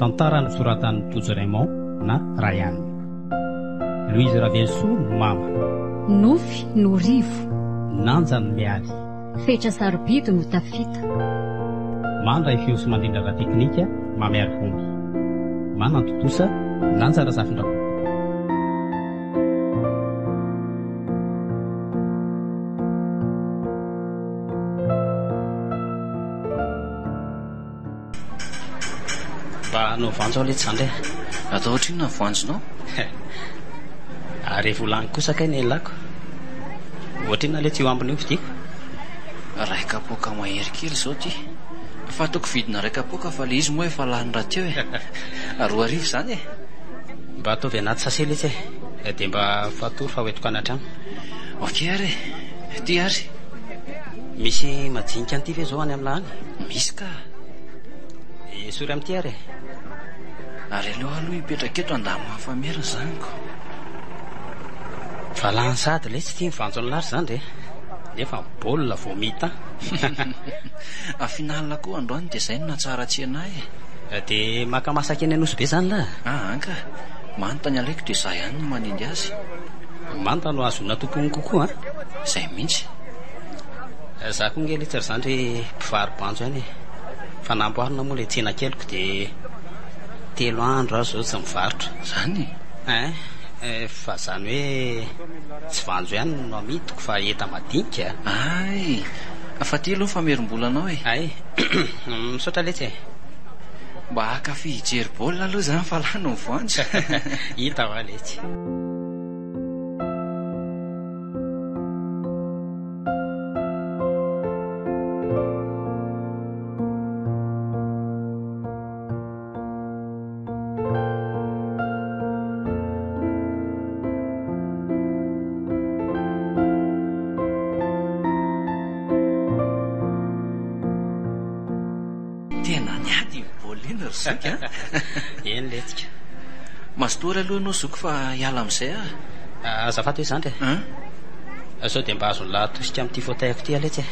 Tantara nosoratan'i Tojo Raymond na Ryan. Louise Ravelosoa no mama. Nofy no rivo. Nanja no mialy. Fetra sarobidy no tafita. Mandray feo sy mandrindra ara-teknika Mamy Arivony. Manantontosa Nanja Razafindrakoto. Mba hanao voanjo aho letsy zandry a. Atao ohatrinona ny voanjonao? Ary efa ho lany kosa kay ny elako. Ohatrinona letsy io ambiny io vidiako? Iray kapoaka mahery kely izao ity. Fa ataoko vidina iray kapoaka fa ilay izy moa efa lany rahateo e. 2000 izany e. Mba ataovy anaty sachet letsy e. Dia mba fatory fa ho entiko any an-trano. Ok ary e. Ity ary. Misy majinika an'ity ve izao any amin'lah any? Misy ka. Esory amin'ity ary e. Ary aleo aloha hipetraka eto handamina ny famerina izany ko. Valahany sahady letsy ity ny vanjon'lah ry zandry e. Nefa ny baolina vao mi-temps. Final koa androany dia izay no nahatsara tsena ahy e. Dia maka masaka eny Anosibe izany lah? Aa ka. Manta ny alaiko dia izaho ihany no manendy azy. Manta no ahazoana tompony kokoa an! Izay mihitsy. Za koa nge letsy ry zandry mpivaro-banjo ihany e! Fa namboarina moa ilay tsena keliko dia telo andro aho izao tsy mivarotra. Izany e? Ein, fa izany hoe tsy vanjo ihany no amidiko fa enta-madinika a! Hay! Fa aty aloha ny famerim-bolanao e! Hay! Misaotra letsy e! Mba haka fy hijery baolina aloha izany fa lany ny voanjo. Hita hoa letsy. Tena niady iny baolina iny ry zoky a! Eny letsika. Mazotoa ary aloha ianao zoky fa hiala amin'izay aho. Azafady hoe zandry e. Sao dia mba azon'lah atosika amin'ity fauteuil-ko ity aho letsy e.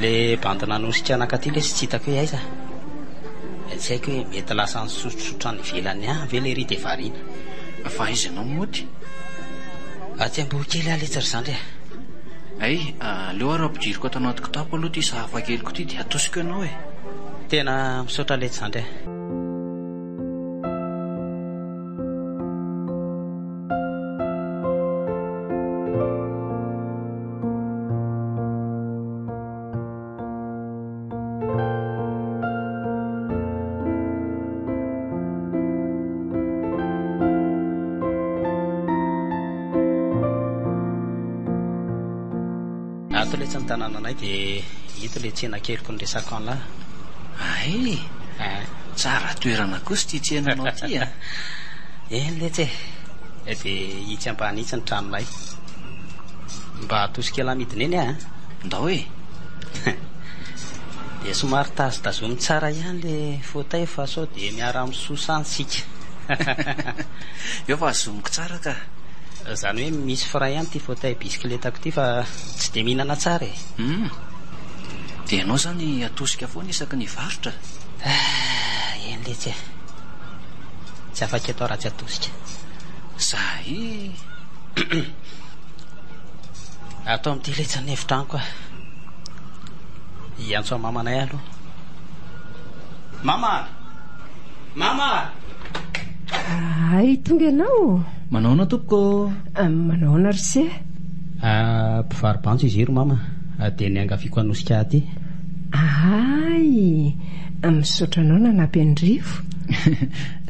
Le bandy nanosika nankaty lesy tsy hitako hoe aiza. Tsy haiko hoe mety lasa nisotrosotra any ivelany any ve lery dia variana. Fa aiza ianao mody? Atsy Ambohikely aho letsy ry zandry e. Hay, aleo ary ampidiriko ato anaty kitapo aloha ity sahafa keliko ity dia atosiko ianao e. Tena misaotra letsy zandry e. Ato letsy ny tanànanay dia ito le tsena keliko niresako anlah. Hay! Eh. Tsara toerana kosa ity tsenanao ity a! Eny letsy e! Dia itsy ambany itsy ny tranonay. Mba atosika elah midina eny ah! Ndao e! Dia somary tazotazominy tsara ihany le fauteuil fa sao dia miara-misosa any tsika. Eo fa azomiko tsara ka! Izany hoe misy frein ihany ity fauteuil bisikletako ity fa tsy dia mihinana tsara e! Hum! Dia ianao izany atosika foana isaky ny hivarotra? Ah! Eny letsy e! Tsy afaka eto aho raha tsy atosika. Zahay! Ato amin'ity letsy ny efitranoko ah. Hiantso an'i mamanay aho aloha. Mama! Mama! Hay tonga ianao? Manao ahoana tompoko ô? Manao ahoana ry se? Mpivaro-banjo izy io ry mama, dia niangaviako hanosika ahy aty. Hay! Misaotra anao nanampy an'i Rivo.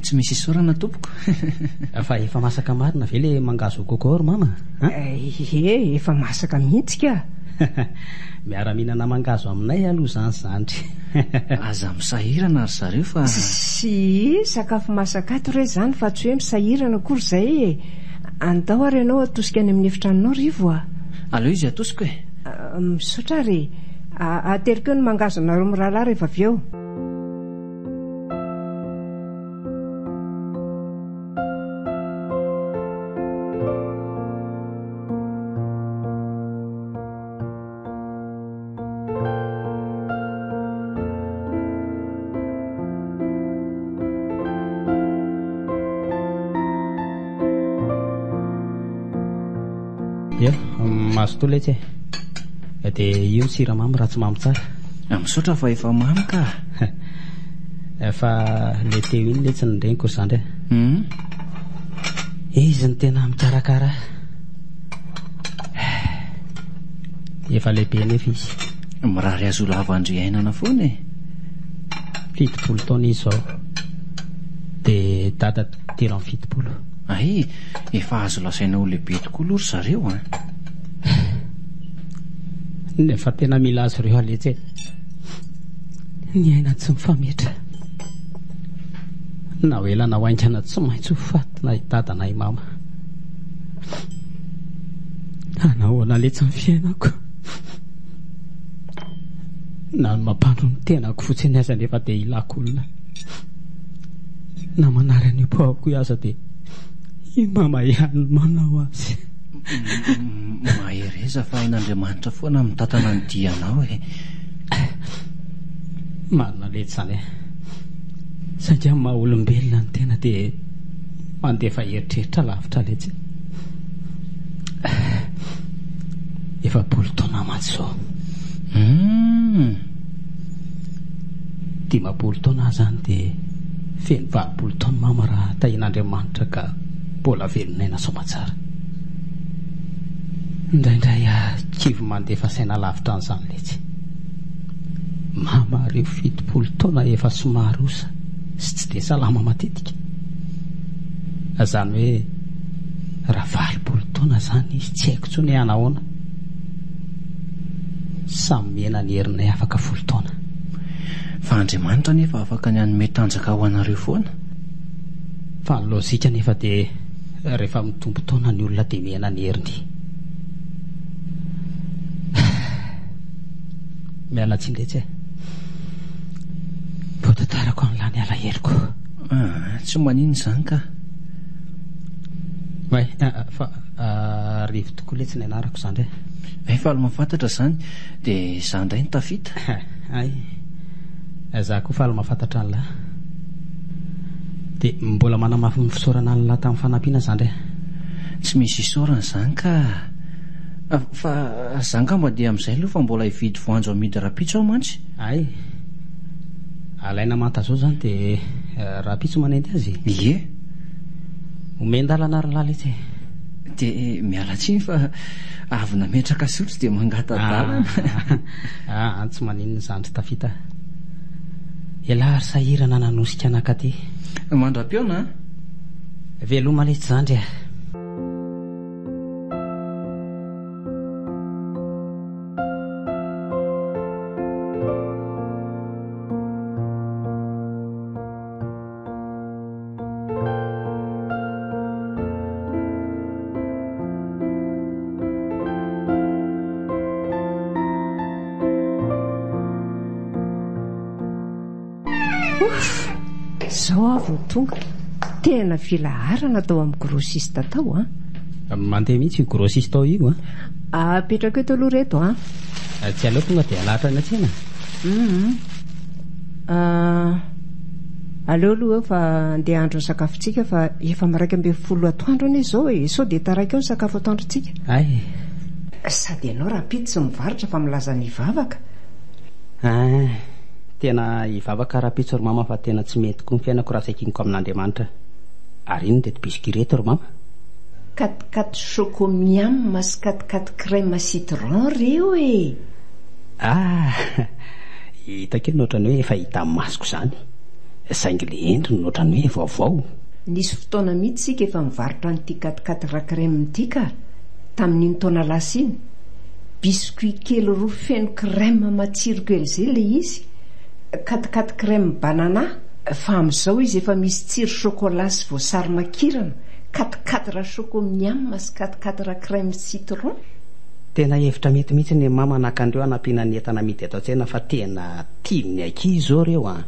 Tsy misy isaorana tompoko. Fa efa masaka marina ve le mangahazo au coco ry mama a? Ie, efa masaka mihitsy ka. Miara-mihinana mangahazo aminay aloha izany zandry. Aza misahirana ry zareo fa. Tsia, sakafo masaka ato re izany fa tsy hoe misahirana akory izay e. Andao ary ianao atosika any amin'ny efitranonao Rivo a. Aleo izy atosiko e. Misaotra ary e. Ateriko eo ny mangahazo anareo mirahalahy rehefa avy eo. Ia, mazotoa letsy e. Dia io ny siramamy raha tsy mamy tsara. Misaotra fa efa mamy ka. Fa le teo iny letsy ny reniko ry zandry a. Izy no tena mikarakara ahy. Efa lehibe nefa izy. Mirary azy ho lava andriainana foana e. 70 taona izy izao. Dia dada 73. Hay, efa azo lazaina ho lehibe tokoa aloha ry zareo an. Nefa tena mila azy ireo aletsy e. Ny aina tsy mifametra. Na ho ela na ho haingana tsy maintsy ho faty na i dada na i mama. Hanahoana letsy ny fiainako. Na ny mampandro ny tenako fotsiny aza nefa dia ilako olona. Na manary an'io paoko io aza dia i mama ihany no manao azy. Mahereza fa hain'Andriamanitra foana ny mitantana ny dianao e. Marina letsy izany e. Saingy amin'ny maha olombelona ny tena dia mandefa eritreritra lavitra letsy. 40 taona mantsy izao. Hum. 50 taona aho izany dia feno 80 taona mama raha tahian'Andriamanitra ka mbola velon'aina soamatsara. Indraindray aho kivy mandefa saina lavitra an'izany letsy. Mama ireo 70 taona efa somary osa sy tsy dia salama matetika. Izany hoe raha 80 taona izany izy tsy haiko intsony hoe hanahoana. Samy mihena ny herinay afaka folo taona. Fa Andriamanitra anefa afaka ny hanome tanjaka ho anareo foana. Fa ny lojika anefa dia rehefa mitombo taona ny olona dia mihena ny heriny. Miala tsiny letsy e. Vao tantarako an'lah ny alaheloko. Ah, tsy maninona izany ka. Way, fa Rivo tokoa letsy ny anarako zandry e. Hay faly mahafantatra izany, dia izaho indray no tafita. Hay, izaho koa faly mahafantatra an'lah. Dia mbola manamafy ny fisaorana an'lah tamin'ny fanampiana zandry e. Tsy misy isaorana izany ka. Fa za angamba dia amin'izay aloha fa mbola hividy voanjo amidy rahampitso aho mantsy. Hay, alaina manta zao izany dia rahampitso manendy azy e. Ie. Omen-dalana ary lahy letsy e. Dia miala tsiny fa avy nametraka sotro dia mangata-dalana. Ah, tsy maninona izany ry Tafita. Ialahy ary sahirana nanosika anakaty. Mandra-pihaona a. Veloma letsy zandry a. Ouf! Izao aho vao tonga. Tena filaharana tao amin'ny grossiste tao an! Mandeha mihitsy io grossiste ao io an! Apetrako eto aloha ireto an! Tsy aleo tonga dia alahatra any an-tsena? Hum. Aleo aloha eo fa andeha hahandro ny sakafontsika fa efa 11 atoandro anie izao e! Sao dia taraiky eo ny sakafo atoandrontsika. Hay! Sady ianao rahampitso tsy mivarotra fa milaza ny hivavaka. Hein! Tena hivavaka rahampitso ry mama fa tena tsy mety koa ny fiainako raha tsy ankiniko amin'Andriamanitra. Ary inona ireto biscuits ireto ry mama? Quat-quat choco miam sy quat-quat crème citron reo e! Ah! Hitako eny ohatran'ny hoe efa hita masoko izany. Saingy le endriny no ohatran'ny hoe vaovao. Nisy fotoana mihitsy isika efa nivarotra an'ity quat-quat ra crème ity ka! Tamin'iny taona lasa iny. Biscuit kely roa feno crème matsiro kely izay ilay izy. Quat-quat crème banana. Fa amin'izao izy efa misy tsiro chocolat sy voasary makirana, quat-quat ra choco miam sy quat-quat ra crème citron. Tena hevitra mety mihitsy ny mama naka an'ireo hanampiana ny entana amidy eto an-tsena fa tena tian'ny ankizy izao ireo an!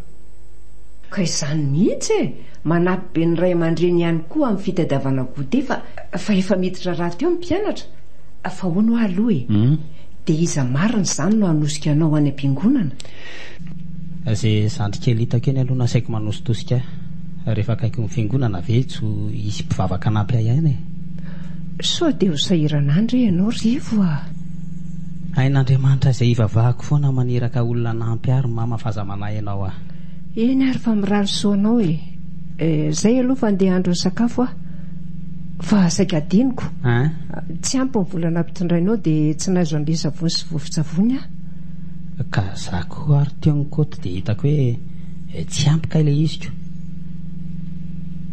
Ka izany mihitsy e! Manampy be ny ray aman-dreny ihany koa amin'ny fitadiavana goûter fa fa efa miditra rahateo ny mpianatra. Fa hono hoa aloha e! Dia iza marina izany no hanosika anao any am-piangonana? Izay zandry kely hitako eny aloha no asaiko manositosika ahy. Rehefa akaikin'ny fiangonana ve tsy ho hisy mpivavaka hanampy ahy any e? Sao dia ho sahirana any re ianao Rivo a! Hain'Andriamanitra izay ivavahako foana maniraka olona hanampy ahy ry mama fa aza manahy ianao a! Eny ary fa mirary soa anao e! Zay aloha fa andeha handro ny sakafo aho fa saika adinoko. Hein? Tsy ampy ny vola nampitondrainao dia tsy nahazo an'ilay savony sy vovon-tsavony aho. Ka za koa ary teo ny kaoty dia hitako hoe tsy ampy kay ilay izy ko.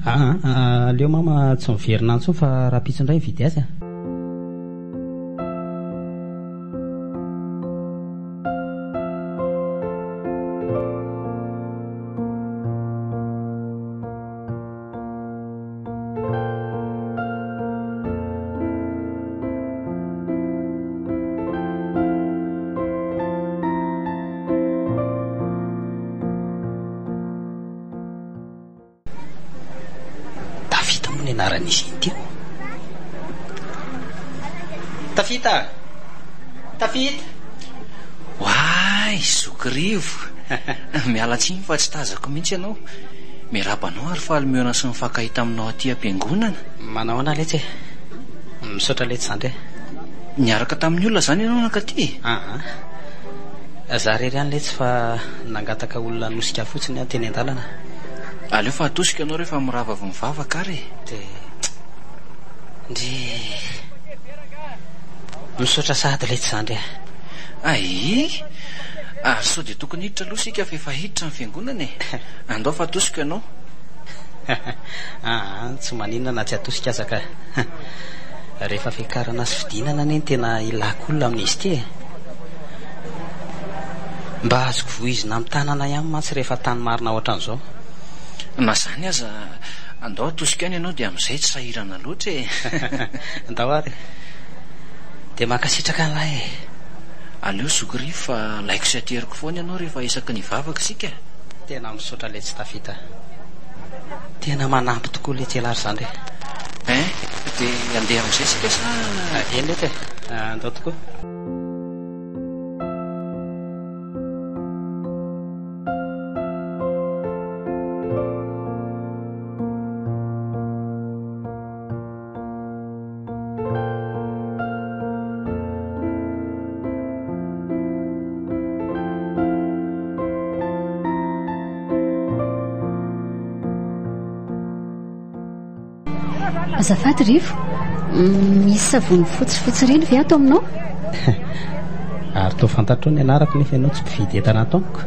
Aa aleo mama tsy miverina any intsony fa rahampitso indray mividy azy a. Tafita moa ny anaran'izy iny teo. Tafita! Tafita! Oay, zoky Rivo! Miala tsiny fa tsy tazako mihitsy ianao. Miarahaba anao ary faly mihaona sy mifankahita aminao aty am-piangonana. Manao ahoana letsy e? Misaotra letsy zandry e. Niaraka tamin'ny olona izany ianao nankaty e? Aa. Za irery ihany letsy fa nangataka olona hanosika ahy fotsiny aho teny an-dalana. Aleo fa atosiko ianao rehefa mirava avy mivavaka ary e. Dia. Ndrii. Misaotra sahady letsy zandry a. Ay! Ary sao dia tokony hiditra aloha isika fa efa hiditra ny fiangonana e! Andao fa atosiko ianao. Aa, tsy maninona na tsy atosika aza ka. Rehefa fiakarana sy fidinana anie no tena ilako olona amin'izy ity e! Mba azoko vohizina amin'ny tanana ihany mantsy rehefa tany marina ohatran'izao. Na izany aza, andao atosiko ihany ianao dia amin'izay tsy sahirana loatra e! Andao ary e! Dia mankasitraka an'lahy e! Aleo zoky Rivo fa alaiko sy ateriko foana ianao rehefa isaky ny hivavaka isika e! Tena misaotra letsy Tafita. Tena manampy tokoa letsy ialahy ry zandry e! Hein? Dia handeha amin'izay isika sa? Eny letsy e! Andao tokoa. Azafady Rivo, misy savony fotsifotsy ireny ve ato aminao? Ary toa fantatrao ny anarako nefa ianao tsy mpividy entana ato amiko.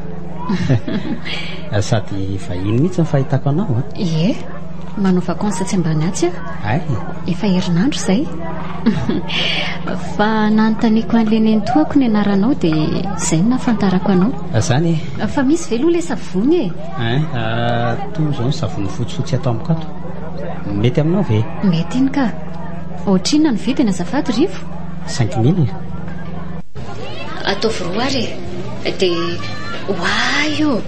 Sady vahiny mihitsy ny fahitako anao a. Ie, manao vacances atsy ambany atsy aho. Hay. Efa herinandro izay. Fa nanontaniako an'ilay nenitoako ny anaranao dia izay no nahafantarako anao. Izany e. Fa misy ve aloha ilay savony e? Hein, toa izao ny savony fotsifotsy ato amiko ato. Mety aminao ve? Mety iny ka. Ohatrinona ny vidiny azafady Rivo? 5000. Ataovy roa ary e. Dia oay io.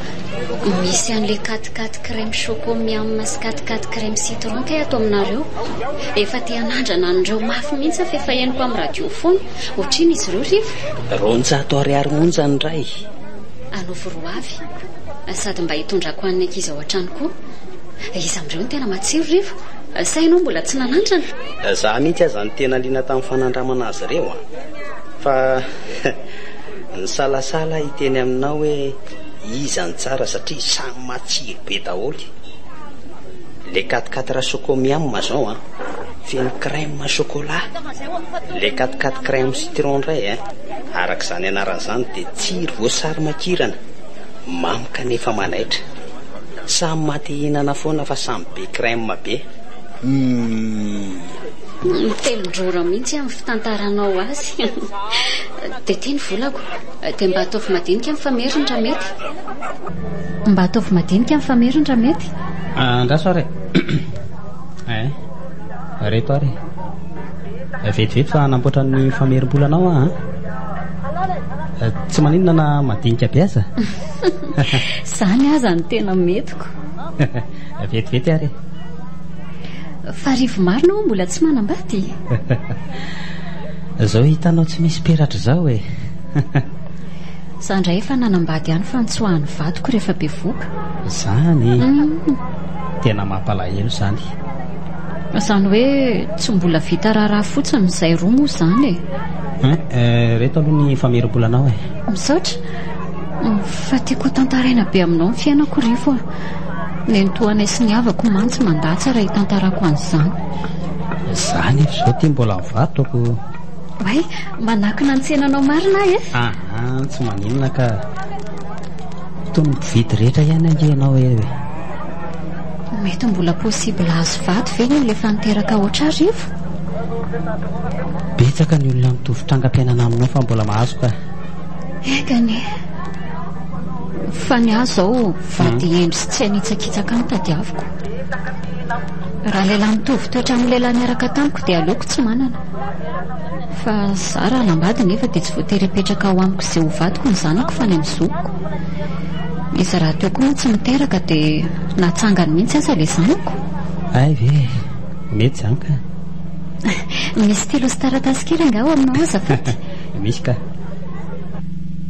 Misy an'ilay quat-quat crème choco miam sy quat-quat crème citron kay ato aminareo. Efa te hanandrana an'ireo mafy mihitsy aho f'efa henoko amin'ny radio foana. Ohatrinona izy ireo Rivo? 200 ariary monja ny iray. Anaovy roa avy. Sady mba hitondrako ho an'ny ankizy ao an-trano koa. Iza amin'ireo no tena matsiro Rivo? Sa ianao mbola tsy nanandrana? Za mihitsy aza no tena liana tamin'ny fanandramana azy ireo an! Fa nisalasala aho hiteny aminao hoe iza no tsara satria samy matsiro be daholo. Le quat quatre choco miam zao an, feno crème chocolat. Le quat quatre crème citron indray an, araka izany anarany izany dia tsiro voasary makirana, mamy kanefa manaitra. Samy maha te hihinana foana fa samy be crème be. Humm. Mitelin-drora mihitsy amin'ny fitantaranao azy. Dia ity ny volako. Dia mba ataovy madinika ny fameriny raha mety. Mba ataovy madinika ny fameriny raha mety. Andraso ary e. Eh, reto ary e. Vetivety fa hanamboatra ny famerim-bolanao aho an. Tsy maninona na madinika be aza. Izany aza no tena metiko. Vetivety ary e. Fa Rivo marina ho'a mbola tsy manambady? Izao hitanao tsy misy peratra izao e. Za indray efa nanambady ihany fa nitsoahan'ny vadiko rehefa bevoka. Izany? Tena mampalahelo izany. Izany hoe tsy mbola vita raharaha fotsiny izay roa moa izany e. Ireto aloha ny famerim-bolanao e. Misaotra. Fa tiako ho tantaraina be aminao ny fiainako Rivo a. Nenitoanay sy ny havako mantsy mandatsa raha hitantarako an'izany. Za nefa izao ity mbola mivarotra ko. Oay, manakona ny tsenanao marina aho e. Aha, tsy maninona ka. Toy ny mpividy rehetra ihany ange ianao e. Mety mbola possible hahazo vady ve ny olona efa niteraka hoatra Rivo? Betsaka ny olona mitovy trangam-piainana aminao fa mbola mahazo ka. Enga anie. Fa ny ahy izao vady hendry sy tsy hanitsakitsaka ahy no tadiaviko. Raha lehilahy mitovy toetra amin'ny lehilahy niaraka tamiko dia aleoko tsy manana. Fa za raha hanambady nefa dia tsy voatery hipetraka ao amiko izay ho vadiko ny zanako fa any amin'ny zokiko. Izy rahateo koa moa tsy miteraka dia natsangany mihitsy aza ilay zanako. Hay ve e! Mety izany ka. Misy stylo sy taratasy kely angaha ao aminao azafady? Misy ka.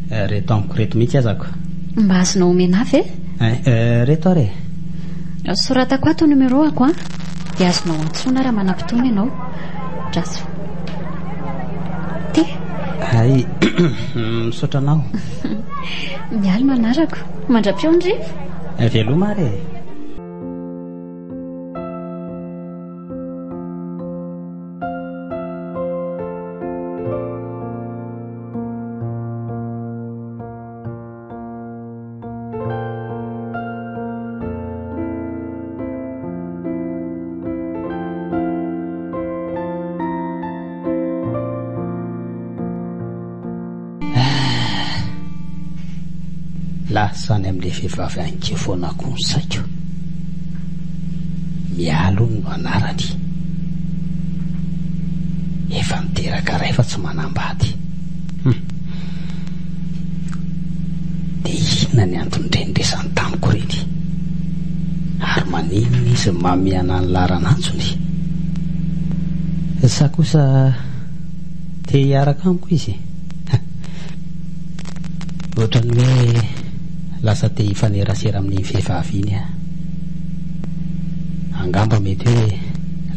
Reto amiko reto mihitsy azako. Mba azonao omena ahy ve? Reto ary e. Soratako ato ny numéro-ako an. Dia azonao antsoina raha manam-potoana ianao. Draso. Ty. Hay, misaotra anao. Mialy manarako. Mandra-peo ny rivo. Veloma ary e. Lasa any amin'ilay vehivavy any keo foana koa ny saiko. Mialy hono no anarany. Efa niteraka ray fa tsy manambady. Hum. Dia inona ny anton'ireny resany tamiko ireny? Ary maninona izy no mamihana ny laharan'antsony? Sa kosa te hiaraka amiko izy? Ohatran'ny hoe lasa te hifanerasera amin'iny vehivavy iny aho. Angamba mety hoe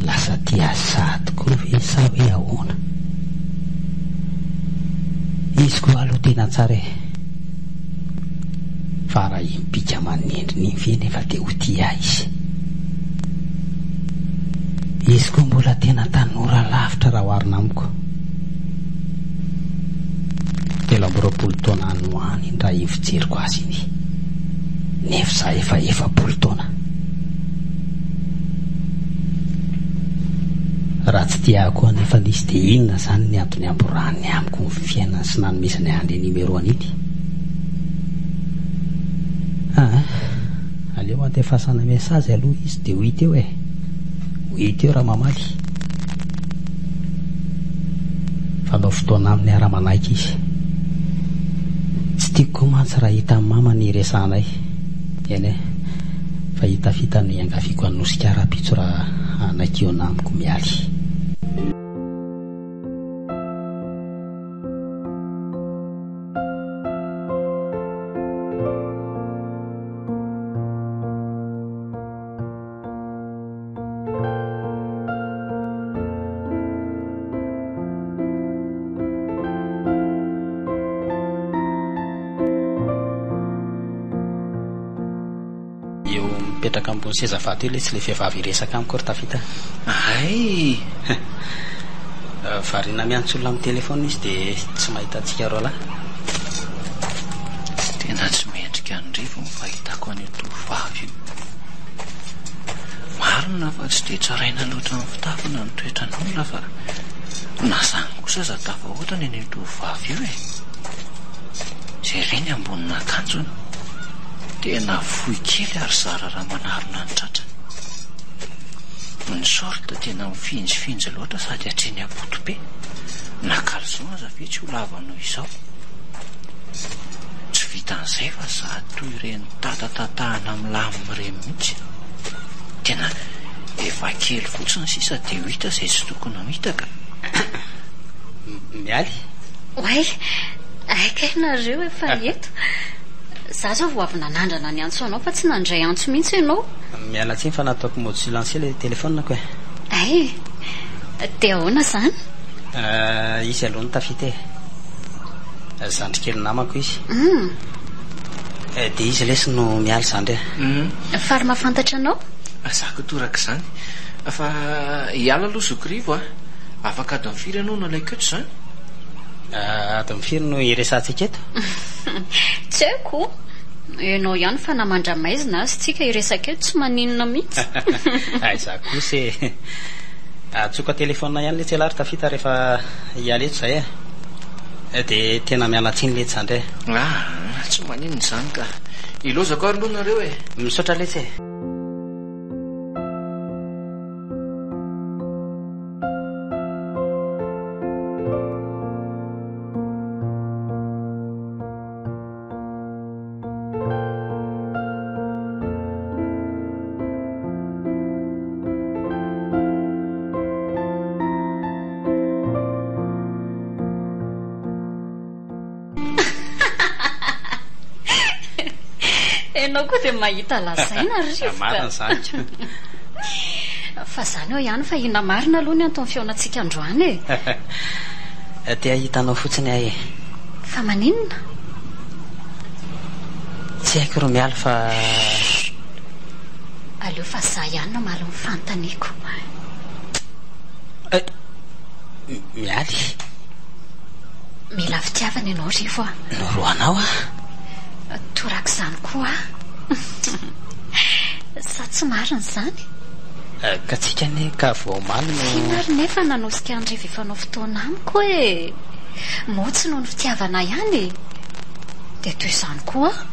lasa tia azy sahady koa ve sa hoe ahoana? Izy koa aloha tena tsara e! Fa raha iny bika aman'endriny iny ve nefa dia ho tia ahy izy? Izy koa mbola tena tanora lavitra raha oharina amiko. 23 taona any ho any iny raha iny fijeriko azy iny. Nefa izaho efa 40 taona. Raha tsy tia ahy koa anefa izy dia inona izany ny antony hamborahany amiko ny fiainany sy nanomezany ahy an'ilay numéro an'iny? Aa, aleo andefasana message aloha izy dia ho hita eo e! Ho hita eo raha mamaly. Fanao fotoana aminy aho raha manaiky izy. Tsy tiako koa mantsy raha hitan'i mama ny hiresahanay. Eny e, fa i Tafita no iangaviako hanosika rahampitso raha hanaiky hihaona amiko Mialy. Eo mipetraka ambony seza vato eo letsy ilay vehivavy hiresaka amiko ry Tafita. Hay! Variana miantso olona amin'ny telefaonina izy dia tsy mahita antsika roalahy. Tena tsy mendrika an'i Rivo ny fahitako an'io tovovavy io. Marina fa tsy dia tsaraina loatra amin'ny fitafy na ny toetran'olona fa na izany kosa aza tafahoatra ny an'io tovovavy io e! Jereo ny ambonin'akanjony, tena fohy kely ary zara raha manarona ny tratrany. Ny short tena mifinjifinjy loatra sady hatreny am-poto-pe. Na caleçon aza ve tsy ho lava noho izao? Tsy vitan'izay fa sady toy ireny tatatatahana milamina ireny mihitsy. Tena efa kely fotsiny sisa dia ho hita izay tsy tokony ho hita ka. Mialy. Oay, hay kay nareo efa eto. Za zao vao avy nanandrana niantso anao fa tsy nandray antso mihitsy ianao. Miala tsiny fa nataoko mode silencieux ilay telephone-ko e. Oay! Dia ahoana izany? Izy aloha no tafita e. Zandry kely namako izy. Dia izy lesy no mialy zandry a. Fary mahafantatra anao? Za koa torak'izany. Fa hiala aloha zoky Rivo a. Afaka adiny firy ianao no alaiko eto izany? Adiny firy no hiresahantsika eto? Tsy haiko. Ianao ihany fa na mandramaizina aza tsika hiresaka eto tsy maninona mihitsy. Aiza kosa e. Antsoiko an-telefaonina ihany letsy ialahy ry Tafita rehefa hiala eto izay e. Dia tena miala tsiny letsy zandry e. Ah, tsy maninona izany ka. Ilaozako ary aloha nareo e. Misaotra letsy e. Ianao koa dia mahita lazaina ry Rivoka. Marina izany ka. Fa izany eo ihany fa inona marina aloha ny anton'ny fihaonantsika androany e? Te hahita anao fotsiny aho e. Fa maninona? Tsy haiko ry Mialy fa. Chut! Aleo fa za ihany no hamaly ny fanontaniako. Eh! Mialy. Mila fitiavana ianao Rivo a. Norohanao aho. Torak'izany koa aho. Sa tsy marina izany? Ka tsika anie ka vao omaly no. F'inona ary nefa nanosika an'i Rivo hifanao fotoana amiko e? Moa tsy noho ny fitiavana ihany e? Dia toy izany koa aho.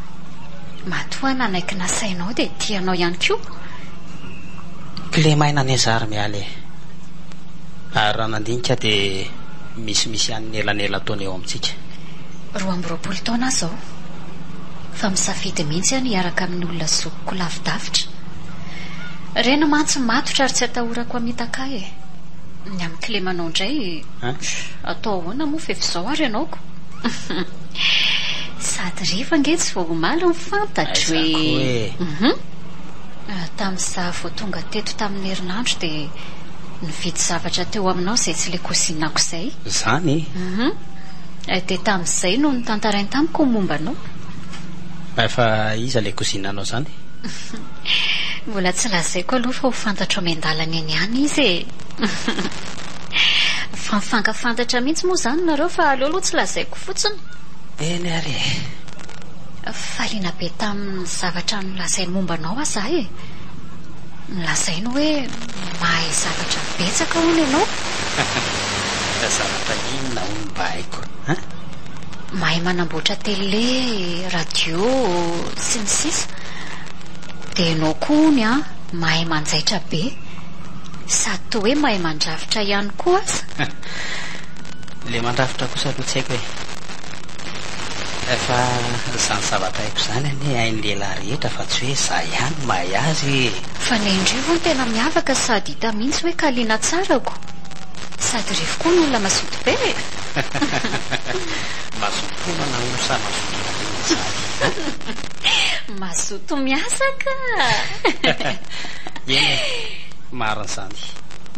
Matoa nanaiky nasainao dia tia anao ihany koa. Kilemaina anie za ry Mialy e. Ary raha nandinika dia misimisy ihany ny elanelan-taona eo amintsika. 22 taona aho izao. Fa misafidy mihitsy aho ny hiaraka amin'ny olona zokiko lavidavitra. Ireny mantsy matotra ary tsy atahorako hamitaka ahy e. Ny amin'ny kilemanao indray, atao ahoana moa fa efa izao ary ianao ko. Sady rehefa ange tsy vao omaly no fantatro e. Aiza koa e. Hum. Tamin'izaho vao tonga teto tamin'ny herinandro dia nividy zavatra teo aminao izay tsy ilay cousine-ko izay. Izany? Hum. Dia tamin'izay no notantarainy tamiko ny momba anao. Fa iza ilay cousine-nao izany? Mbola tsy lazaiko aloha fa ho fantatro miandalana eny ihany izy e! Fa mifankafantatra mihitsy moa izany nareo fa aleo aloha tsy lazaiko fotsiny. Eny ary e! Fa liana be tamin'ny zavatra nolazainy momba anao aza aho e! Nolazainy hoe mahay zavatra betsaka hono ianao. Zavatra inona hono mba haiko an? Mahay manamboatra télé, radio, sy ny sisa Dia ianao koa hono an, mahay manjaitra be. Sady toa hoe mahay mandrafitra ihany koa aza. Ilay mandrafitra kosa aloha tsy haiko e. Fa izany zavatra haiko izany anie hain'ny lehilahy rehetra fa tsy hoe izaho ihany no mahay azy e. Fa nendreo hono tena miavaka sady hita mihitsy hoe kaliana tsara ko. Sady revy koa ny olona mazoto be e! Mazoto homana hono sa mazoto maninona izany an? Mazoto miasa ka! Eny e, marina izany.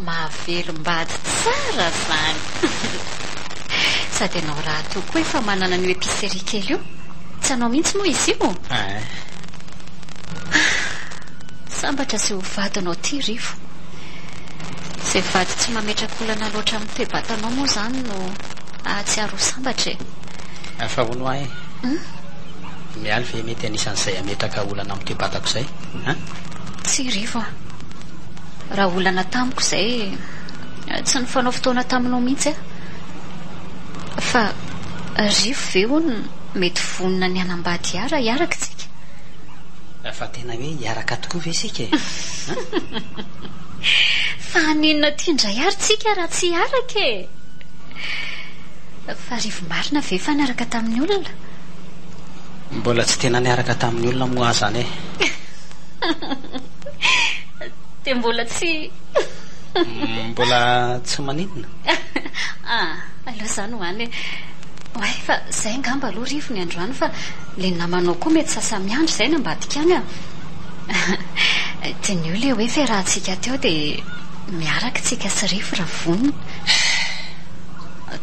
Mahavelom-bady tsara izany. Sady ianao rahateo koa efa manana an'io épicerie kely io. Tsy anao mihitsy moa izy io? Ein. Sambatra izay ho vadinao ity Rivo. Izay vady tsy mametraka olana loatra amin'ny toe-batanao moa izany no hahatsiaro ho sambatra e. Fa hono hoa e. Mialy ve mety anisan'izay hametraka olana amin'ny toe-batako izay an? Tsia Rivo a. Raha olana tamiko izay, tsy nifanao fotoana taminao mihitsy aho. Fa Rivo ve hono mety vonona ny hanambady ahy raha hiaraka isika? Fa tena hoe hiaraka tokoa ve isika e? An? Fa haninona aty indray ary tsika raha tsy hiaraka e? Fa Rivo marina ve fa niaraka tamin'ny olona? Mbola tsy tena niaraka tamin'ny olona moa aho izany e. Dia mbola tsy. Mbola tsy maninona? Ah, aleo izany ho any e. Oay, fa izay angamba aloha Rivo ny androany fa ilay namanao koa mety sasa-miandry izay any ambadika any a. Diniho ilay hoe fiarahantsika teo dia. Miaraka tsika sy Rivo raha vonona.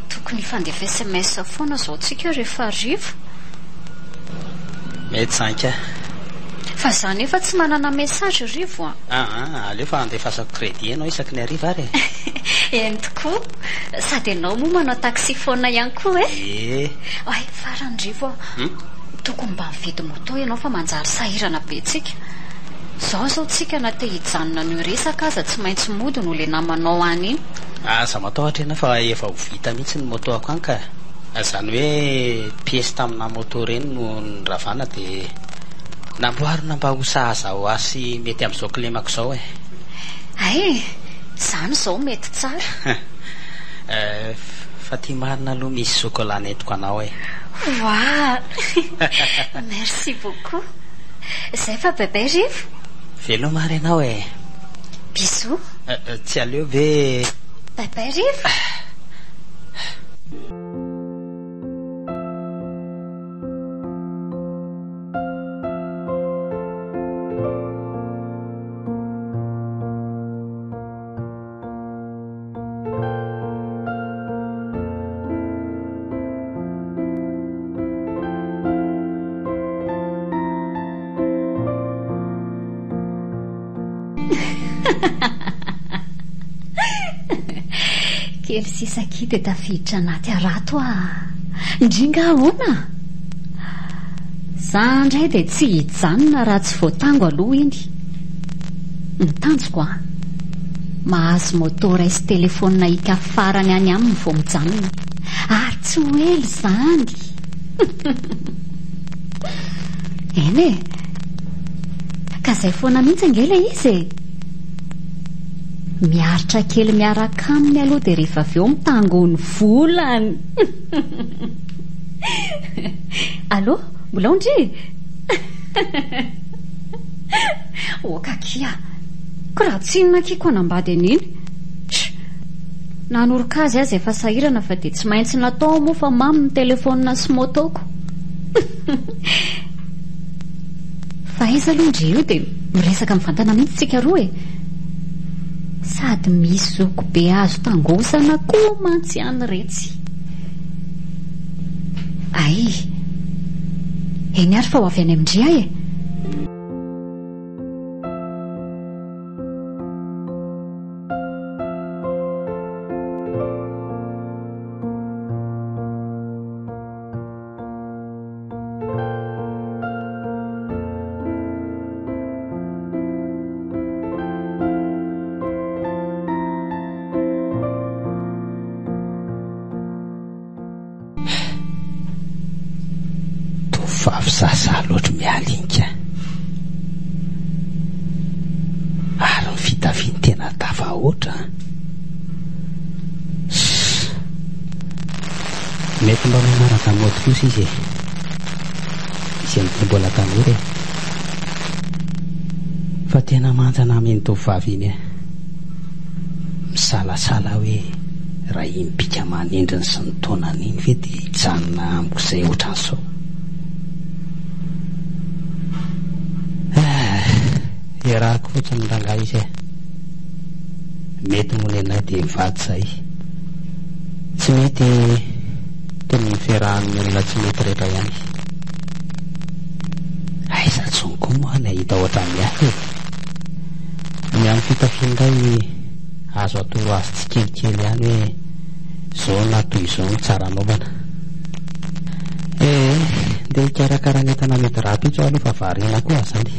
Tokony hifandefa sms foana izao tsika rehefa hariva. Mety izany ka. Fa za nefa tsy manana message Rivo a. Aa, aleo fa andefasako crédit ianao isaky ny hariva ary e. Eny tokoa. Sady ianao moa manao taxi foana ihany koa e. Ie. Ay, farany Rivo a. Tokony mba mividy moto ianao fa manjary sahirana be tsika. Zao zao tsika na te hijanona an'io resaka aza tsy maintsy mody noho le namanao any iny. Aza matahotra ianao fa efa ho vita mihitsy ny moto-ako any ka. Izany hoe pièce tamina moto ireny no noravana dia namboarina mba ho sahaza ho ahy sy mety amin'izao kilemako izao e. Hay e! Izany izao mety tsara. Fa ty marina aloha misy chocolat nentiko anao e. Waah! Merci beaucoup. Zay fa bye bye Rivo. Veloma ary ianao e. Bisous. Tsy aleo ve. Bye bye Rivo. Kely sisa akia dia tafiditra anaty harato ah. Ndry nga ahoana? Za ndray dia tsy hijanona raha tsy voatango aloha iny. Ny tanjoko an! Mahazo moto iray sy telephone hika farany any aminy vao mijanona. Ary tsy ho ela izany! Eny e! Ka izay foana mihitsy ange ilay izy e! Miaritra kely miaraka aminy aloha dia rehefa avy eo mitango ny volany! Allô? Mbola ao ndry? Ok akia. Ko raha tsy inona akia ko hanambady an'iny. Tch. Nanoroka azy aza efa sahirana fa dia tsy maintsy natao moa fa mamy ny telephone sy moto-ko. Fa aiza aloha ndry io dia miresaka mivantana mihitsy tsika roa e. Sady misy zoko be azo tangosana koa mantsy any retsy. Ay! Eny ary fa ho avy any amin-dry aho e! Tovovavy zaza loatra mialinka. Ary ny fitafiany tena tafahoatra an. Mety mba manaraka mode kosa izy e. Izy amin'ity mbola tanora e. Fa tena manjana amin'iny tovovavy iny e. Misalasala hoe raha iny bika aman'endriny sy ny taonany iny ve dia hijanona amiko izay ohatran'izao. Ah, iarahako fotsiny rangahy izy e. Mety moa nenay dia mivady izay. Tsy mety toy ny fiarahan'ny olona tsy mety rehetra ihany. Aiza intsony koa moa ny hahita ohatran'ny ahy e. Ny amin'ny fitafiana indray azo atoro azy tsikelikely ihany hoe izao na toy izao no tsara anaovana. Eh, ndeha hikarakara ny entana amidy rahampitso aho aloha fa variana koa aho izany.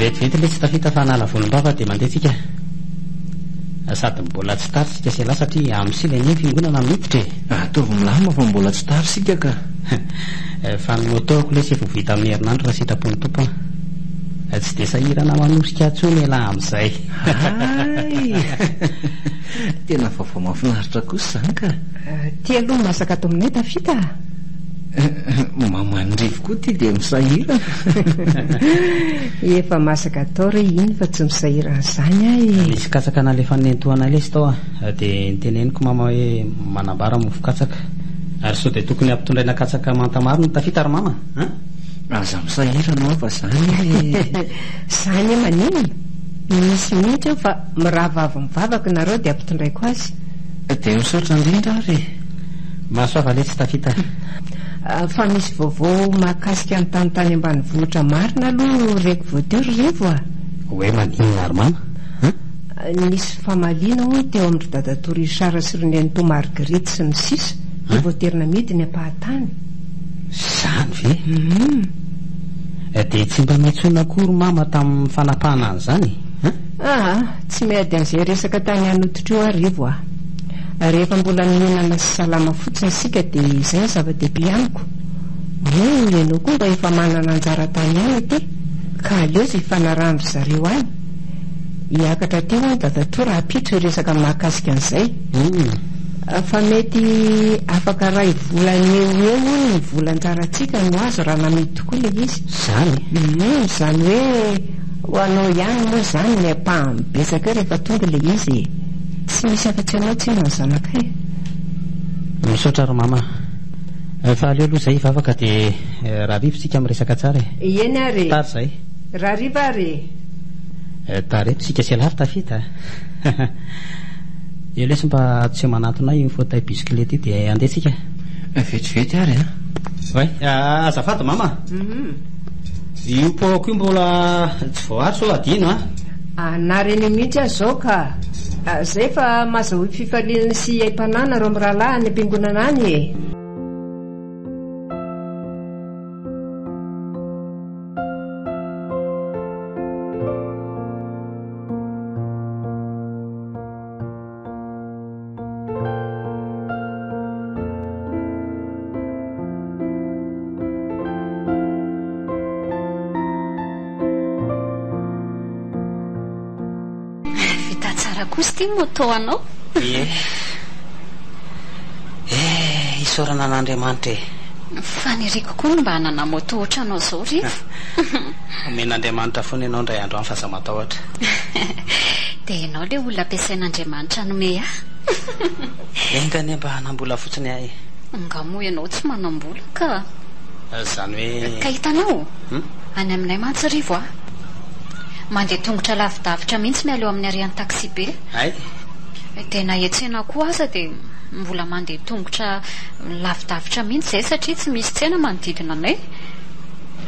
Vetivety ilay tsy tafita fa hanala volom-bava dia mandeha tsika. Sady mbola tsy tara isika sela satria amin'ny sivy anie ny fiangonana miditra e. Ataovy milamina fa mbola tsy tara isika ka. Fa ny moto-ko lesy efa ho vita amin'ny herinandro raha sitrapon'ny Tompo an. Tsy dia sahirana manosika intsony elah amin'izay. Hay! Tena vaovao mahafinaritra kosa izany ka. Ty aloha ny masaka ato aminay Tafita a! Maman'i Rivo koa ity dia misahirana. Efa masaka tao re iny fa tsy misahirana izany aho e. Nisy katsaka nalefan'i nenitoa anay lesy tao a. Dia noteneniko mama hoe manambara mofo katsaka. Ary sao dia tokony hampitondraina katsaka manta maro no tafita ry mama a? Aza misahirana hoa fa zany e. Zany e maninona? Misy mihitsy eo fa mirava avy mivavaka nareo dia ampitondraiko azy. Dia misaotra indrindra ary e. Mahasoava letsy tafita. Fa misy vaovao mahakasika ny tany tany ambanivohitra marina aloha reko vao teo ry Rivo a! Hoe maninona ary mama a? Nisy famaliana hono teo amin-dry dadatoa Richard sy ry nenitoa Marguerite sy ny sisa dia voatery namidy ny ampahatany. Izany ve? Hum. Dia tsy mba nantsoina akory mama tamin'ny fanapahana an'izany e? Aa, tsy miady an'izay resaka tany Anototra io aho Rivo a! Rehefa mbola mihinana sy salama fotsiny isika dia izay no zava-dehibe amiko. Moa ianao koa mba efa manana anjara tany ihany aty ka aleo izay ifanarahan-dry zareo any. Hiakatra aty hono dadatoa rahampitso hiresaka mahakasika an'izay. Fa mety afaka ray volana eo ho eo hono ny vola anjarantsika no azo raha namidy tokoa ilay izy. Izany? Humm, izany hoe ho anao ihany moa izany ny ampahany betsaka eo rehefa tonga ilay izy e. Tsy misy afa-tsy anao tsinona ny zanakay. Misaotra ry mama a. Fa aleo aloha izay hivavaka dia rahariva isika miresaka tsara e. Eny ary e. Tara izay. Rahariva ary e. Tara eto isika sy ialahy ry Tafita a. Eo lesy mba tsy manantona ahy io fauteuil bicyclette io dia andeha tsika. Vetivety ary an. Oay, azafady mama. Io paoko io mbola tsy voaary sao adino an. Anary an'io mihitsy aho izao ka. Zay fa mazahoy fifaliana sy aim-panahy nareo mirahalahy any am-piangonana any e. Vita tsara kosa ity moto anao. Ie. Eh, isaorana an'Andriamanitra e. Faniriako koa ny mba hanana moto ohatranao izao Rivo. Omen'Andriamanitra foana ianao indray andro any fa aza matahotra. Dia ianao ilay olona ampiasain'Andriamanitra hanome ahy. Enga anie mba hanam-bola fotsiny aho e. Nga moa ianao tsy manam-bola ka. Izany hoe. Ka hitanao? Any aminay mantsy Rivo a. Mandeha tongotra lavidavitra mihitsy miala eo amin'ny arrêt-n'ny taxi-be. Hay. Dia na hiantsena koa aza dia mbola mandeha tongotra lavidavitra mihitsy izahay satria tsy misy tsena manodidina anay.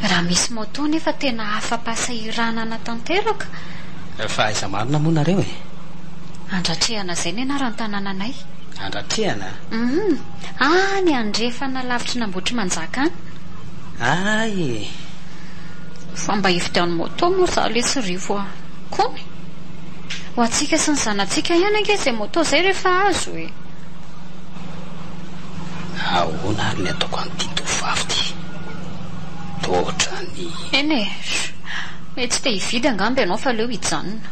Raha misy moto nefa tena afa-pahasahiranana tanteraka. Fa aiza marina moa nareo e? Andratrehana izay ny anaran'ny tanànanay. Andratrehana? Hum, any andrefana lavitry n'Ambohitrimanjaka any. Hay e! Fa mba hividiano moto moa za lesy Rivo a! Kony! Ho antsika sy ny zanatsika ihany ange izay moto izay rehefa azo e! Ahoana ary ny ataoko an'ity tovovavy ity? Toa ohatran'ny. Eny e! Mety tsy te hividy angamba ianao fa aleo hijanona.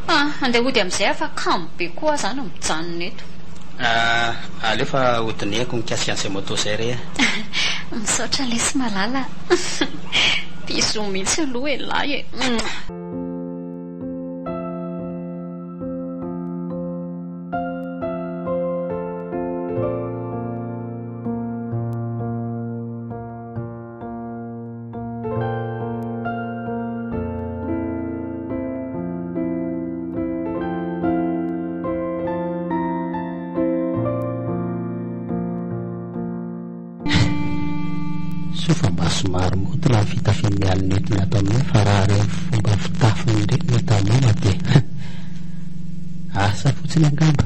Ah, andeha hody amin'izay aho fa kamo be koa aho izany mijanona eto. Ah, aleo fa hodinihako mikasika an'izay moto izay re a! Misaotra lesy malala a! Bisous mihitsy aloha elah e! Soa fa mba somary maoty raha ny fitafian'ny alina entiny ato aminay fa raha ireny fomba fitafiny ireny no hita moma dia asa fotsiny angamba.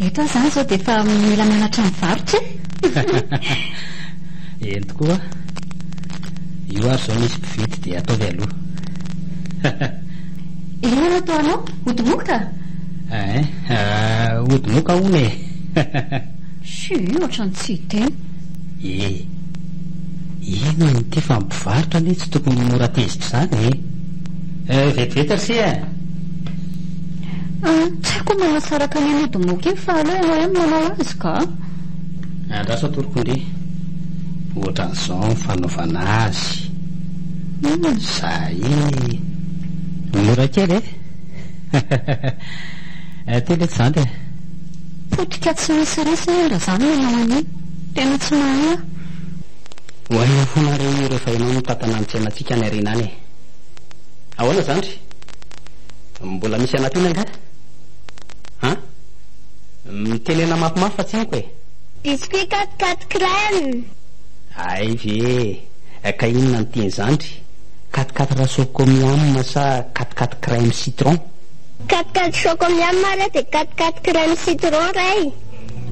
Eto aho izany izao dia efa mila mianatra mivarotra e! Eny tokoa. Io ary izao misy mpividy dia ataovy aloha. Inona no atao anao? Ody moka? Ein, ody moka hono e! Tsia, ohatran'ny tsy hiteny. E! Inona ity fa mpivarotra anie tsy tokony mora tezitra izany e! Vetivety ry se a! Tsy haiko ny manasaraka an'iny ody moka iny fa aleo ianao ihany no manao azy ka! Andraso atoroko ndry. Ohatran'izao ny fanaovana azy. Zay. Mora kely e. Ty letsy zandry e. Potika tsy misy resy raha zany no manao an'iny. Tena tsy mahay aho. Ho hainao foana re io rehefa ianao no mitantana ny tsenantsika any aoriana any e. Ahoana zandry? Mbola misy anampiana angaha? An? Mitenena mafimafy fa tsy henoko e. Biscuit quat-quat crème. Hay ve e! Ka inona no tian'i zandry? Quat-quat chocomiam sa quat-quat crème citron? Quat-quat chocomiam re dia quat-quat crème citron ray.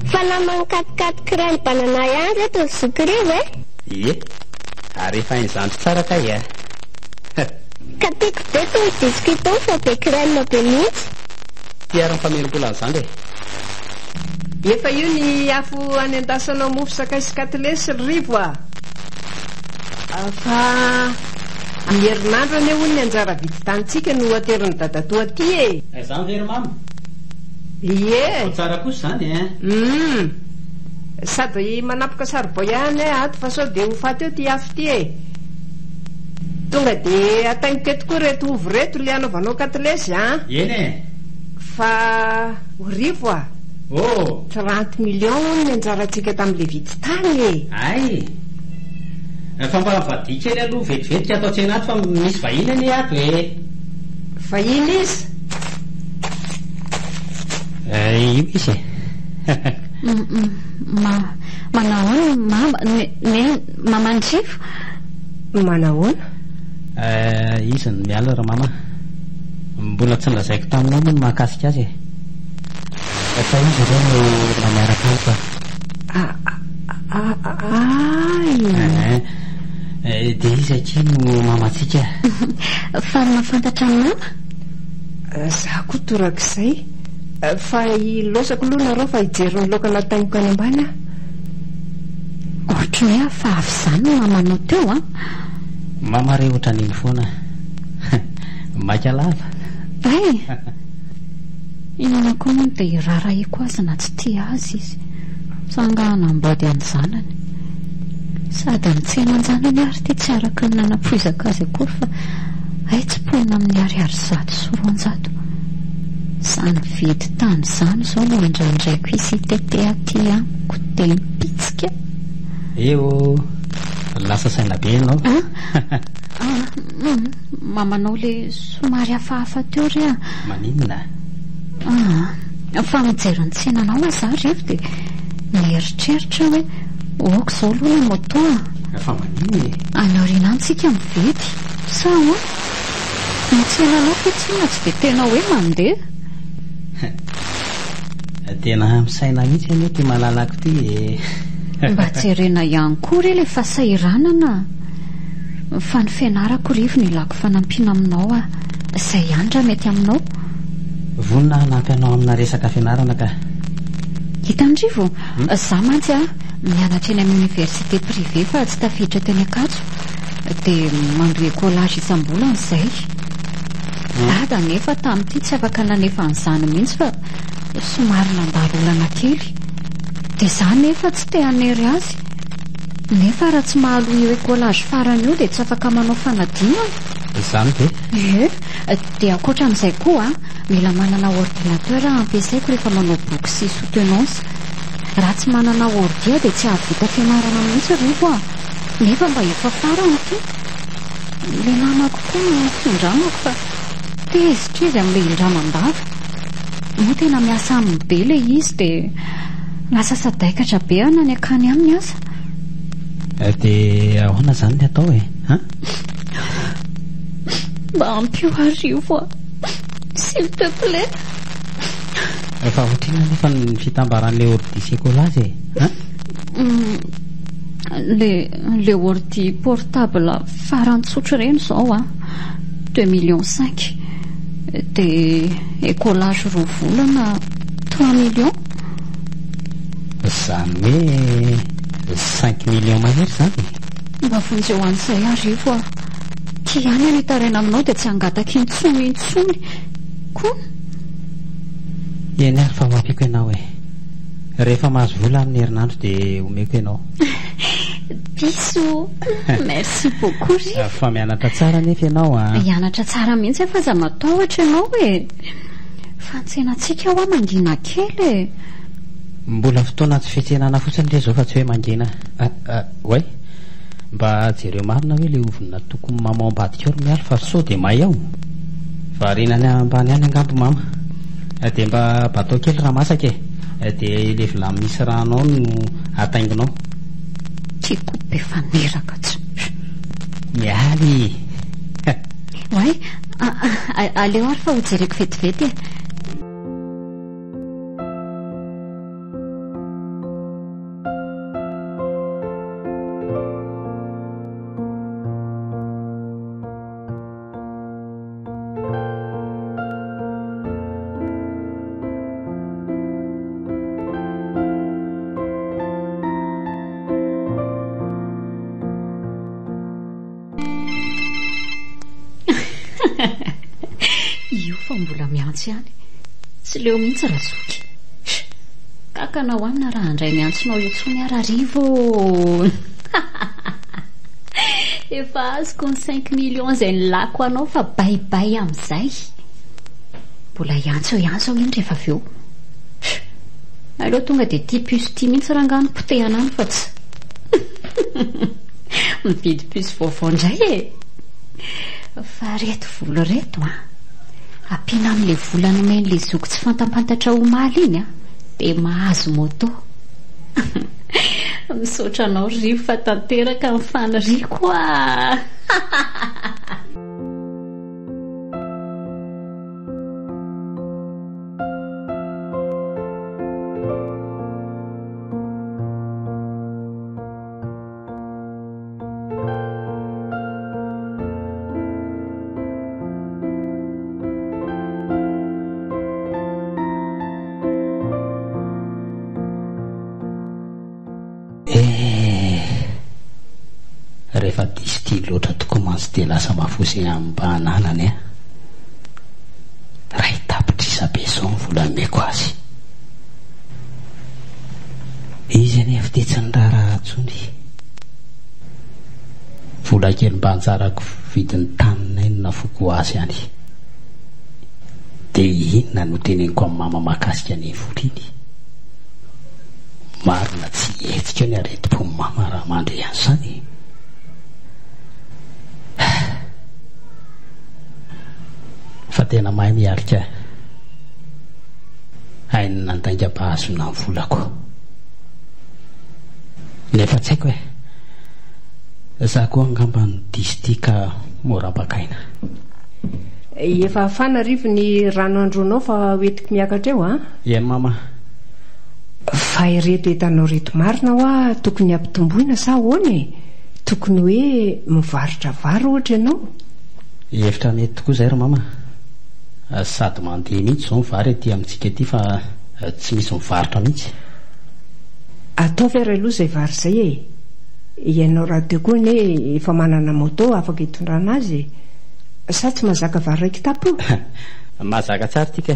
Fa naman'ny quat-quat crème banana ihany reto ry zoky Rivo e! Ie, ary efa hain'i zandry tsara kay e! Ka tiako be tony biscuit tony fa be crème be mihitsy. Ty ary ny famerim-bola an'i zandry e! Efa io ny afo anendasanao mofo sakay sy katilesy ry Rivo a! Fa ny herinandro anie hono ny anjara vidin-tanintsika no aterin'i dadatoa aty e! Izany ve ry mama? Ie! Vao tsara kosa izany e! Humm! Sady manapoka saribao ihany aho ato fa sao dia ho faty eo ity afo ity e! Tonga dia atainiko eto koa ireto ovy ireto ilay anaovanao katilesy an! Eny e! Fa Rivo a! Oh! 30 millions hono ny anjarantsika tamin'ilay vidy tany e! Hay! Fa mba vadia kely aloha vetivety ka ato an-tsena ato fa misy vahiny anie ato e! Vahiny iza? Io izy e! Ma, manahoana mama, neny, maman'i Rivo? Manahoana? Izy no miala ry mama. Mbola tsy nolazaiko taminao moa ny mahakasika azy e. Fa izy ireo no olona miaraka amiko a. Ay! Dia izy akia no mamantsika. Faly mahafantatra an'i mama? Za koa torak'izay. Fa ilaozako aloha nareo fa hijery ny laoka natainiko any ambany aho. Ohatry ny hoe hafahafa izany ny mamanao teo an! Mama re ohatran'iny foana. Maika lava. Hay! Inona koa moa no dia hiraharahiako azy na tsy tia azy izy. Sa angaha hanambady an'ny zanany. Sady ny tsenan-janany ary ity tsy araka ny nanampoizako azy akory fa hay tsy mponina amin'ny ariary 100. Izany vidy tany izany izao no andrandraiko hisy hitete aty amiko dia mipitsika. Eh oh! Lasa saina be ianao. Ah, mamanao le somary hafahafa teo re a. Maninona? Ah, fa mijery ny tsenanao aho za Rivo dia mieritreritra hoe ok izao aloha le moto a. Fa maninona e? Any aoriana any tsika mividy. Sa ahoana? Ny tsenanao ve tsinona tsy dia tena hoe mandeha? Tena misaina mihitsy anie ity malalako ity e. Mba jerena ihany koa re le fahasahiranana. Fa ny fianarako Rivo no ilako fanampiana aminao ah. Izay ihany raha mety aminao. Vonona hanampy anao amina resaka fianarana ka. Hitan'i Rivo, za mantsy ah mianatra eny amin'ny université privée fa tsy tafiditra teny Ankatso. Dia mandoa écolage isam-bolana izay. Dada anefa tamin'ity tsy afaka nanefa an'izany mihitsy fa somary nandalo olana kely. Dia za nefa tsy te hanery azy. Nefa raha tsy mahaloa io écolage farany io dia tsy afaka manao fanadinana. Izany ve? Ie. Dia ankoatra an'izay koa, mila manana ordinateur ampiasaiko rehefa manao boky sy soutenance. Raha tsy manana ordi aho dia tsy hahavita fianarana mihitsy Rivo a! Nefa mba efa farany ity. Ilay namako koa no findramako fa tezitra izy amin'ilay indraman-dava. Moa tena miasa aminy be ilay izy dia lasa sadaikatra be aho na ny akany aminy aza. Dia ahoana izany ny atao e? An? Mba ampio aho Rivo a! S'il te plaît! Fa ohatrinona anefa ny fitambaran'ilay ordi sy écolage e? An? Le le ordi portable farany tsotra ireny izao a, 2 millions 5, dia écolage roa volana 3 millions. Izany hoe 5 millions mahery izany e? Mba vonjeo an'izay aho Rivo a! Ty ihany aho hitaraina aminao dia tsy hangataka intsony intsony koa. Eny ary fa ho ampiako ianao e! Rehefa mahazo vola amin'ny herinandro dia omeko ianao. Bisous. Merci beaucoup Rivo. Fa mianatra tsara anefa ianao an. Hianatra tsara mihitsy aho fa aza matahotra ianao e. Fa ny tsenantsika hoa mangina kely e. Mbola fotoana tsy fiantsenana fotsiny re izao fa tsy hoe mangina. Oay. Mba jereo marina hoe ilay ovy natokon'i mama ao ambadika ao ry Mialy fa sao dia may ao. Variana any ambany any angamba mama. Dia mba batao kely raha masaka e. Dia ilay vilany misy rano ao no atainginao. Tiako be faneraka tsy. Mialy! Oay, aleo ary fa hojereko vetivety e. Io fa mbola miantso ihany. Tsy leo mihitsy Razoky. Kakana hohanina raha handray ny antsonao intsony aho Rarivo ô! Efa azoko ny cinq millions izay nilako anao fa bye bye amin'izay. Mbola hiantso eo ihany izao iny rehefa avy eo. Aleo tonga dia ity puce ity mihitsy rangaha no potehana any fa tsy mividy puce vaovao indray e! Fa reto vola reto an! Ampiana amin'ilay vola nomen'ilay zoky tsy fantampantatra omaly iny an, dia mahazo moto. Misaotra anao ry Rivo fa tanteraka ny faniriako ah! Eh! Rehefa diso tia loatra tokoa mantsy dia lasa mafosy amim-pahananany an! Iray tapitrisa be izao ny vola nomeko azy. Izy anefa dia tsy niraharaha intsony. Vola kely mba anjarako vidin'ny taninay no nafoiko ho azy any. Dia inona no teneniko amin'i mama mahakasika an'iny vola iny? Marina tsy hihetsika eo ny aretim-pon'i mama raha mandre an'izany e! Fa tena mahay miarika hainy nandainga mba hahazoana ny volako. Nefa tsy haiko e! Za koa angamba no diso tia ka mora bakaina. Efa hafana rivo ny rano androanao fa hoentiko miakatra eo an! Eny mama. Fa ireto entanao ireto marina hoa tokony hampitomboina sa ahoana e? Tokony hoe mivarotra vary ohatra ianao? Hevitra mety tokoa izay ry mama a. Sady mandeha mihitsy izao ny vary aty amintsika aty fa tsy misy mivarotra mihitsy. Ataovy ary aloha izay vary izay e! Ianao rahateo koa anie efa manana moto afaka hitondrana azy e! Sa tsy mahazaka vary iray kitapo? Mahazaka tsara ity ka!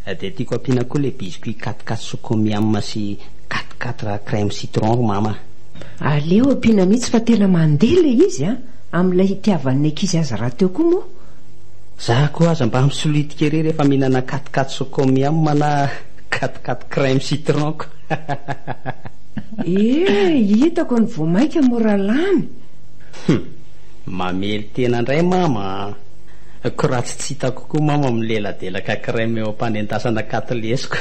Dia tiako ampiana koa ilay biscuit quat-quat chocomiam sy quat-quatre crème citron ry mama a! Aleo ampiana mihitsy fa tena mandeha ilay izy an! Amin'ilay itiavan'ny ankizy azy rahateo koa moa. Za koa aza mba misolitika ery rehefa mihinana quat-quat chocomiam na quat-quat crème citron ko! Eh! Hitako ny vao mainka mora lany. Hum! Mamely tena indray mama a! Ko raha tsy tsy hitako koa mama mileladelaka crème eo am-panendasana katilesiko.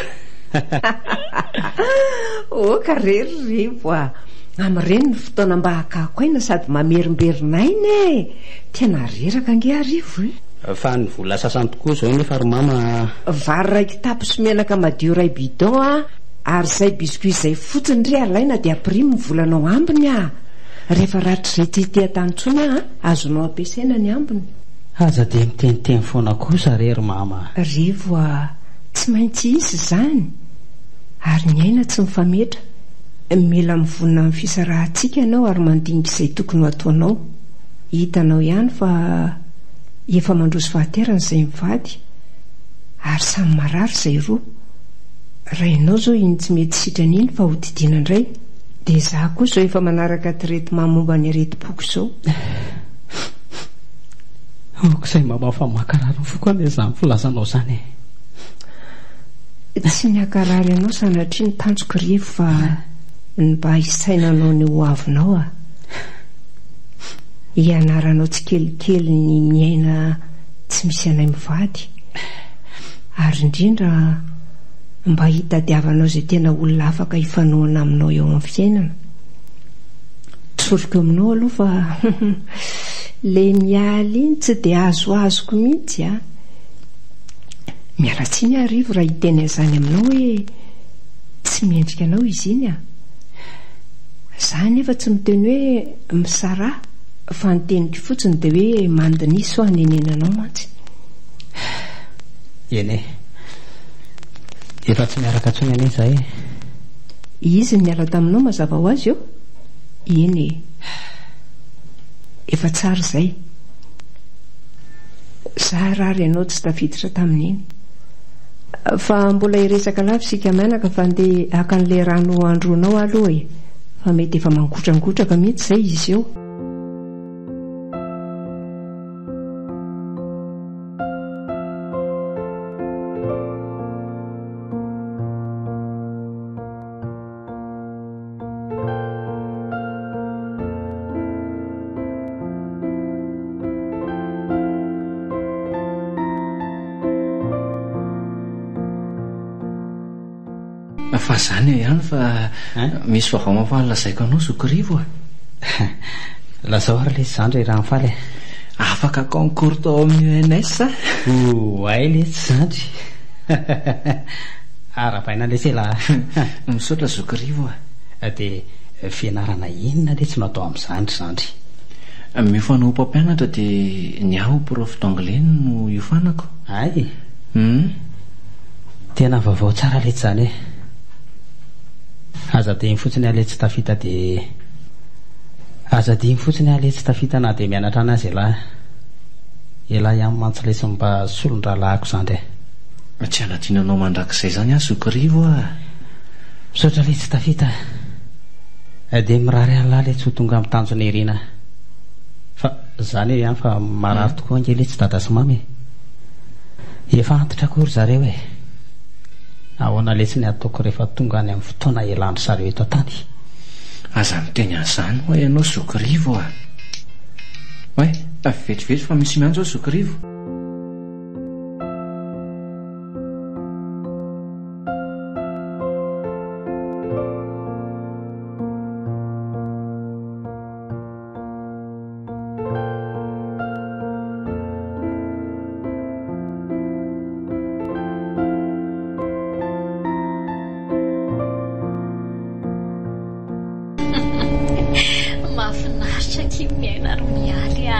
Oka re ry Rivo a! Amin'ireny ny fotoana mba hakako aina sady mamerimberina aina e! Tena reraka ange aho Rivo e! Fa ny vola sasany tokoa izao nefa ry mama a! Vary iray kitapo sy menaka madio iray bidon a! Ary izay biscuit izay fotsiny re alaina dia ampirimo ny volanao ambiny a! Rehefa ratr'izay tsy ety an-tany intsony aho a, azonao ampiasaina ny ambiny. Aza dia miteniteny foana kosa re ry mama a! Rivo a! Tsy maintsy hisy izany! Ary ny aina tsy mifametra. Mila mivonona amin'ny fisarahantsika ianao ary mandinika izay tokony ho ataonao. Hitanao ihany fa efa mandroso fahaterana izay mivady ary samy marary izay roa. Rainao izao iny tsy mety sitrana iny fa hodidiana indray. Dia izaho koa izao efa manaraka traitement momba ny aretim-poko izao. Aok'izay mama fa mankarary ny foko anie izany filazanao izany e. Tsy ny hankarary anao sanatria ny tanjoko Rivo fa ny mba hisainanao ny ho avinao a. Hianaranao tsikelikely ny miaina tsy misy anay mivady. Ary indrindra mba hitadiavanao izay tena olona afaka hifanohana aminao eo amin'ny fiainana. Tsoriko aminao aloha fa le mialy iny tsy dia azoazoko mihitsy a. Miala tsiny aho Rivo raha hiteny an'izany aminao hoe tsy mendrika anao izy iny a. Za anefa tsy miteny hoe misaraha fa ny teniko fotsiny dia hoe mandiniha sao hanenenanao mantsy. Eny e. Efa tsy miaraka intsony anie izahay e. Izy no niala taminao mazava ho azy eo. Eny e. Efa tsara izay. Zara ary ianao tsy tafiditra tamin'iny. Fa mbola hiresaka lava isika mianaka fa ndeha haka an'ilay rano handroanao aho aloha e. Fa mety efa mangotrangotraka mihitsy izay izy eo. Fa zany eo ihany fa misy vaovao mahafaly lazaiko anao zoky Rivo a! Lazao ary lesy zandry raha mifaly e! Afaka concours tao amin'ny ENS a! Oay lesy zandry! Arahabaina lesy elah a! Misaotra zoky Rivo a! Dia fianarana inona letsy no atao amin'izany ry zandry? Miofana ho mpampianatra dia ny ahy ho prof d'anglais no hiofanako. Hay! Hum! Tena vaovao tsara letsy izany e! Aza adino fotsiny aho letsy tafita dia Aza adino fotsiny aho letsy tafita na dia mianatra any aza elah. Elah ihany mantsy letsy mba solon-drahalahiko zandry e. Tsy hanadino anao mandrakizay izany aho zoky Rivo a! Misaotra letsy tafita a! Dia mirary an'lah letsy ho tonga amin'ny tanjona irina. Fa zany eo ihany fa marary tokoa ange letsy dada sy mama e! Efa antitra koa ry zareo e! Ahoana letsy ny ataoko rehefa tonga any amin'ny fotoana elan-dry zareo eto an-tany? Aza miteny an'izany ho'a ianao zoky Rivo a! Oay, vetivety fa misy miantso aho zoky Rivo. Mahafinaritra akia miaina ry Mialy a!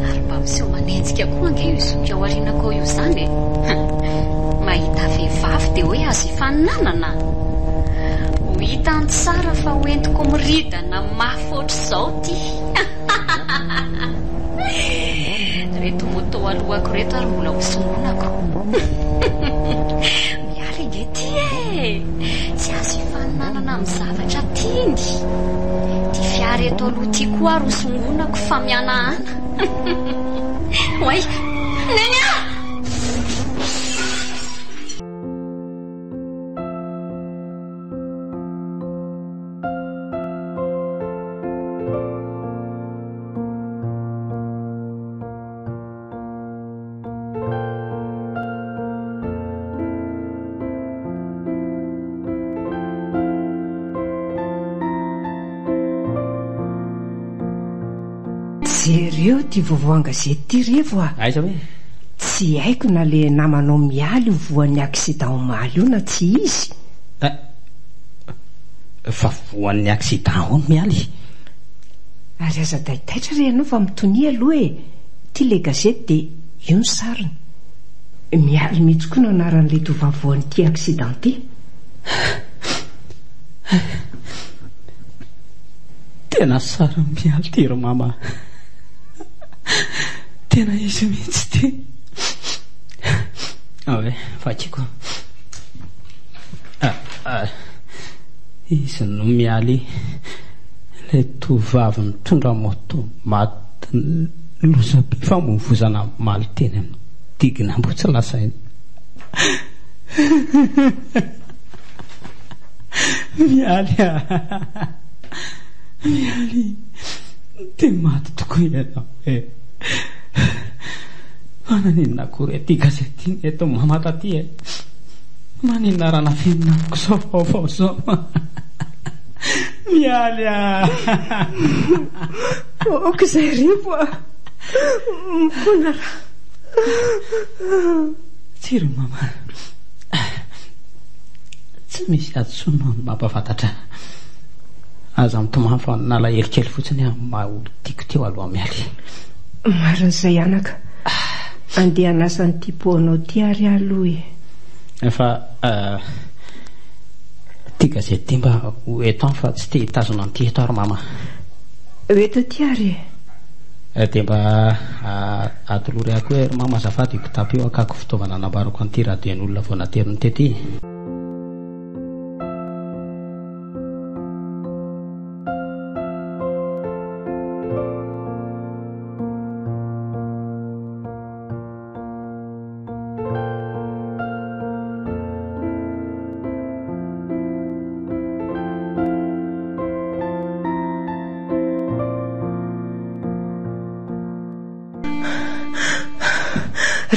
Ary mba miseho manenjika koa ange io zoky ao aorianako ao io izany e! Mahita vehivavy dia hoe azo ifaninanana? Ho hitany tsara fa ho entiko miridana mafy ohatr'izao ity. Reto moto alohako reto ary mbola ho songonako. Mialy ange ity e! Tsy azo ifaninanana amin'ny zavatra tiany. Ity fiara eto aloha ity koa ary ho songonako fa mihanahana. Oay! Neny a! Jereo ity vaovao an-gazety ity revo a! Aiza hoe? Tsy haiko na le namanao Mialy io voan'ny accident omaly io na tsy izy. Eh! Fa voan'ny accident hono Mialy? Ary aza taitaitra re ianao fa mitonia aloha e! Ity le gazety dia io ny sariny. Mialy mihitsy koa no anaran'ilay tovovavy voan'ity accident ity. Tena sarin'i Mialy ity ry mama a! Tena izy mihitsy ity. Aoe, vakiko. Ah, ah. Izy no mialy ilay tovovavy nitondra moto matin'ny lozam-pifamoivozana omaly teny amin'ny digin'Ambohitsilazaina. Mialy a! Mialy! Dia maty tokoa ianao e! Fa naninona akory ity gazety iny eto mama taty e? Maninona raha nafenina amiko izao vaovao izao? Mialy a! Aoka izay Rivo a! Mifona raha. Tsia ry mama. Tsy misy hadisoana ny mampahafantatra ahy. Aza mitomany fa nalahelo kely fotsiny aho maha olon-tiako teo aloha Mialy. Marina izay anaka. Andeha hanasa an'ity pot-nao ity ary aho aloha e. Fa ity gazety ity mba ho eto any fa tsy te hitazona an'ity eto aho ry mama. Ho eto aty ary e. Dia mba atolory ahy koa ry mama azafady io kitapo io hakako fitaovana hanamboarako an'ity radio-n'olona vao nateriny teto iny.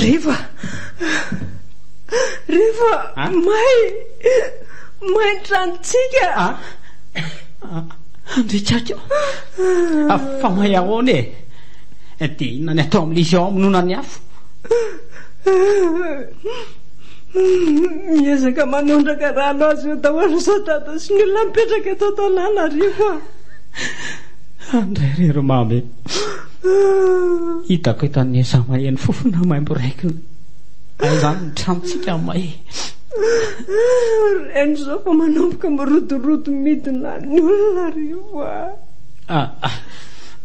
Rivo a! Rivo a! May! May ny tranontsika! Andriak'aky ô! Fa may ahoana e? Dia inona ny atao amin'izy ao hamonoana ny afo? Miezaka manondraka rano azy eo daholo izao dada sy ny olona mipetraka eto an-tanàna Rivo a! Andray re ry mamy e! Hitako eto an'Ieza maheno fofona maimbo raikina. Aiza any ny tranontsika may? Reny izao fa manomboka mirodorodo midina any ny olona Rivo a! Ah, ah,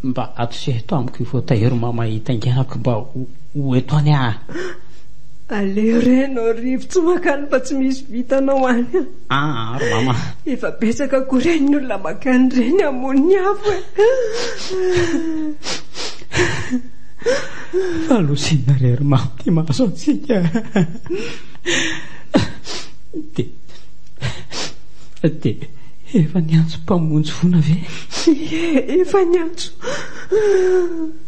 mba atoseho eto amiko io voatahiry mama hitaingenako mba ho eto any aho. Aleo re ianao Rivo tsy mankany fa tsy misy vitanao any a! Ah, ry mama. Efa betsaka koa ireny olona mankany ireny hamono ny afo e! Fa losina re ry mama ity mahazo antsika. Dia, dia efa niantso mpamonjy voina ve? Ie, efa niantso.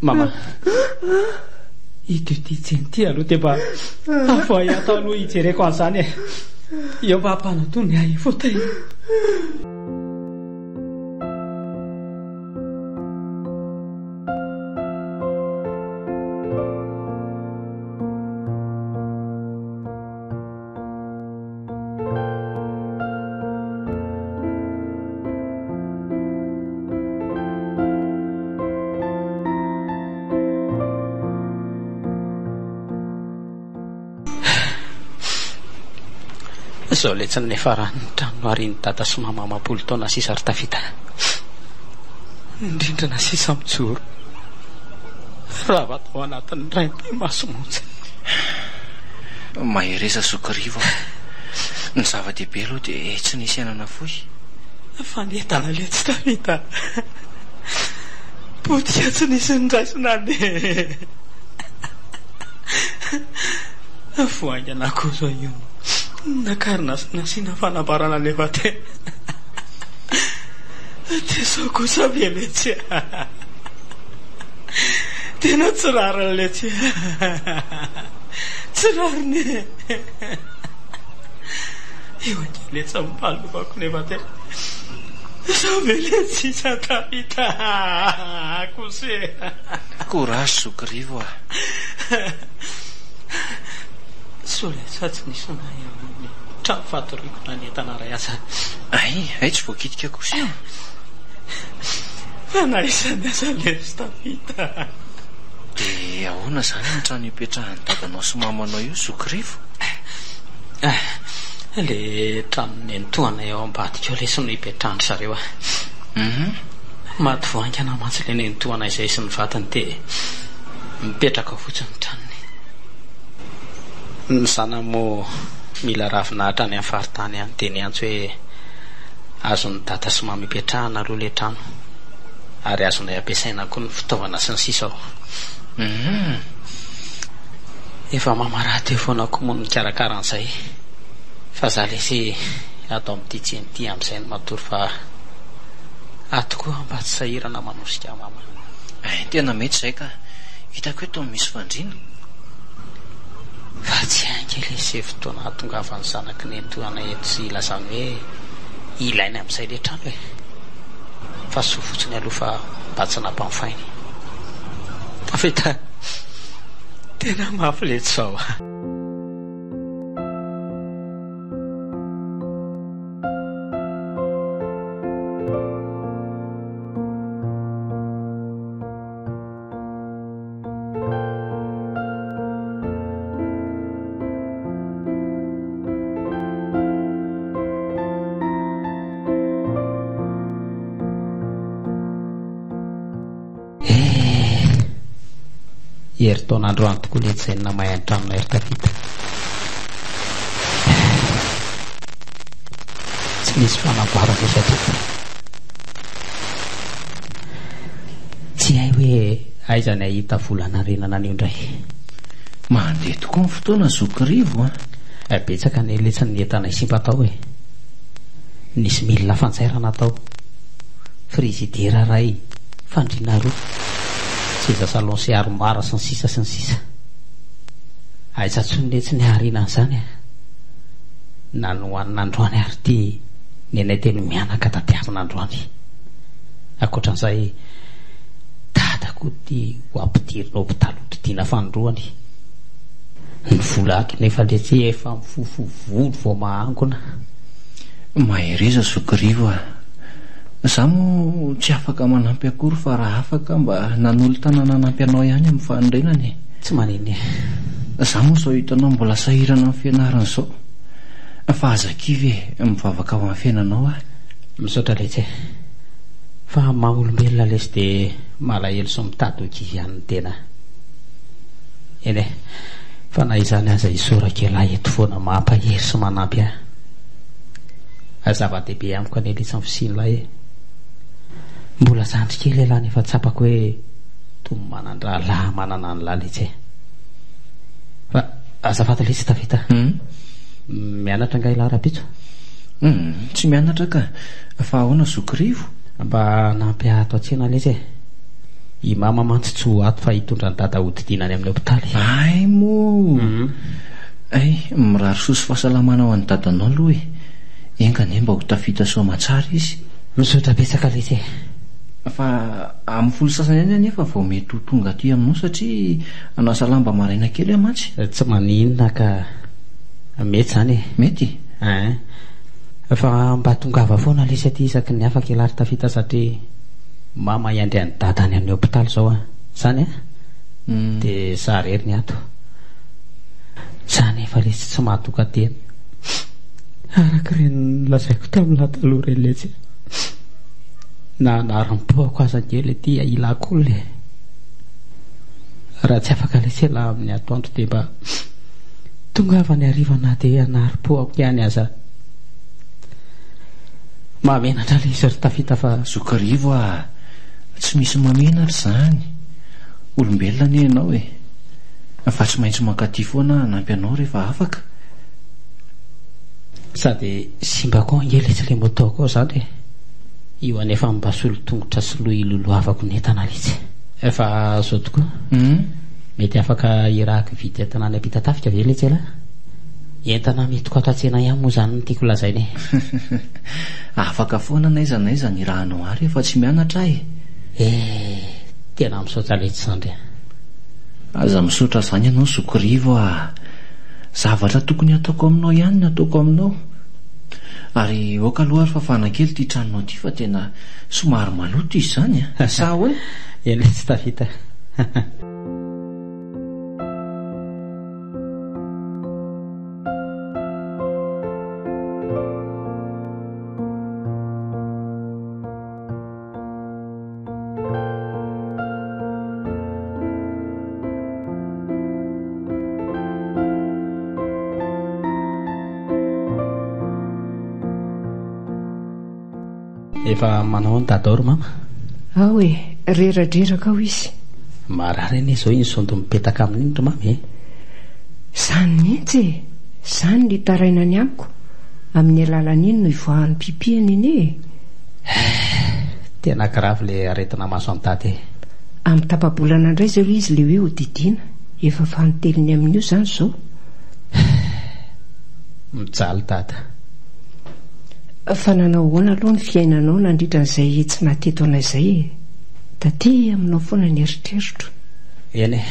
Mama, ito ity tsena ity aloha dia mba avoahy ato aloha hijereko an'izany e. Eo mba hampanatony ahy fauteuil. Zao letsy ny niafaran'ny trano noharin'i dada sy mama amam-polo taona sisa ry tafita. Ny rindrina sisa mijoro. Rava tao anatin'ny iray pi-maso monja. Mahereza zoky Rivo a. Ny zava-dehibe aloha dia tsy nisy aina nafoy. Fa nientana letsy tafita. Potika tsy nisy niraisina anie. Vao haingana koa izao io no nakarina sy nasiana fanambarana nefa dia dia izao kosa ve letsy a! Tena tsy rariny letsy a! Tsy rariny e! Eo ange letsy ny mpalovako nefa dia izao ve letsy sisa tafita kosa e! Courage zoky Rivo a! Soa ilay sa tsy nisy na eo amin'ny trano fatoriako na ny entana iray aza. Hay, hay tsy voakitika kosa io. Fa na izany aza lesy tafita. Dia ahoana izany ny trano ipetrahan'ny dadanao sy mamanao io zoky Rivo? Ilay tranon'ny nenitoanay ao ambadika ao lesy no ipetrahan-dry zareo a. Maty vao haingana mantsy ilay nenitoanay izay sy ny vadiny dia mipetraka ao fotsiny ny tranony. Ny zanany moa mila ravinahitra any amin'ny faritany any dia niantso hoe Azon'i Dada sy Mama ipetrahana aloha ilay trano ary azonay ampiasaina koa ny fitaovana sy ny sisa ao. Humm. Efa Mama rahateo foana koa moa no nikarakara an'izay fa za lesy ato amin'ity tsena ity amin'izay no matory fa ato koa mba tsy sahirana manosika Mama. Hay tena mety izay ka. Hitako eto misy fandriana. Fa tsy hay ange lesy izay fotoana hahatongavan'ny zanak'i nenitoanay eto sy hilazany hoe ilainy amin'izay ilay trano e! Fa soa fotsiny aloha fa mba tsy nampanofainy. Tafita! Tena mafy letsy izao a! Eh! Herintaona androany tokoa letsy izay namay an-tranonay ry Tafita. Tsy nisy fanamboarana izy hatreto. Tsy hay hoe aiza ny hahita vola hanarenana an'io indray. Mandeha tokoa ny fotoana zoky Rivo a! Eh, betsaka anie letsy ny entanay simba tao e! Nisy milina fanjairana tao, frizidera iray, fandriana roa, seza salon sy armoire sy ny sisa sy ny sisa. Aiza intsony letsy ny hahariana an'izany e! Na nohanina androany ary ity nenay telo mianaka tadiavina androany. Ankoatran'izay, dada koa ity ho ampidirina hopitaly hodidiana fanindroany. Ny vola ato nefa letsy efa mifofo volo vao mahangona. Mahereza zoky Rivo a! Za moa tsy afaka manampy akory fa raha afaka mba nanolo-tanana hanampy anao ihany amin'ny fanorenana e! Tsy maninona e! Za moa izao hitanao mbola sahirana amin'ny fianarana izao fa aza kivy e! Mivavaka ho an'ny fiainanao aho. Misaotra letsy e! Fa amin'ny maha olombelona lesy dia malahelo sy mitady ho kivy ihany ny tena. Eny e, fa na izany aza isaorako ialahy eto foana mampahery sy manampy ahy. Zava-dehibe amiko anie letsy ny fisian'ilay e. Mbola zandry kely ialahy nefa tsapako hoe toa manan-drahalahy manana an'lah letsy e. Fa azafady letsy Tafita. Mianatra angaha ialahy rahampitso? Humm, tsy mianatra ka. Fa ahoana zoky Rivo? Mba hanampy ahy ato an-tsena letsy e. I mama mantsy tsy ho ato fa hitondra an'i dada hodidiana any amin'ny hopitaly. Hay moa! Hay, mirary soa sy fahasalamana ho an'i dadanao aloha e. Enga anie mba ho tafita soa aman-tsara izy. Misaotra betsaka letsy e. Fa amin'ny folo sasany ihany anefa vao mety ho tonga aty aminao satria hanasa lamba maraina kely aho mantsy. Tsy maninona ka. Mety izany e. Mety? Ein. Fa mba tongava foana lesy aty isaky ny afaka ialahy ry Tafita satria mama hiandry an'i dada any amin'ny hopitaly izao an. Izany an? Dia za irery ny ato. Za nefa lesy tsy mahatoka-tena. Araka ireny nolazaiko tamin'lah taloha ireny letsy a. Na anaram-poako aza ange le ty ilako olona e. Raha tsy afaka lesy ialahy amin'ny atoandro dia mba Tongava ny hariva na dia anarim-poako ihany aza. Mahamenatra ilay izy ry Tafita fa. Zoky Rivo a! Tsy misy mahamenatra izany. Olombelona anie ianao e! Fa tsy maintsy mankaty foana aho hanampy anao rehefa afaka. Sady simba koa ange letsy ilay moto-ko ao zandry e! Io anefa mba solon-tongotra sy loha ilolohavako ny entana letsy. Efa zao tokoa. Mety afaka irahako hividy entana any Ampitatafika ve letsy elah? Entana amidiko ato an-tsena ihany moa izany no tiako lazaina e. Afaka foana n'aiza n'aiza ny irahanao ahy rehefa tsy mianatra aho e. Eh! Tena misaotra letsy zandry a. Aza misaotra izany ianao zoky Rivo a! Zavatra tokony hataoko aminao ihany no ataoko aminao. Ary aoka aloha ary fafana kely ity tranonao ity fa tena somary maloto izy izany a! Sa ahoana? Eny letsy tafita. Efa manao ny dadao ry mama? Ao e, reradreraka ao izy. Marary anie izao iny sondy mipetaka aminy iny ry mama e. Izany mihitsy e! Izany no itarainany amiko. Amin'ny alalan'iny no ivoahan'ny pipi-ny anie e. Tena grave le aretina maso an'i dada e. Amin'ny tapa-bolana indray izao izy le hoe hodidiana. Efa fanintelony amin'io izany izao. Mijaly dada. Fa nanao ahoana aloha ny fiainanao nandritra an'izay tsy naha teto anay izay e? Taty aminao foana ny eritreritro. Eny e,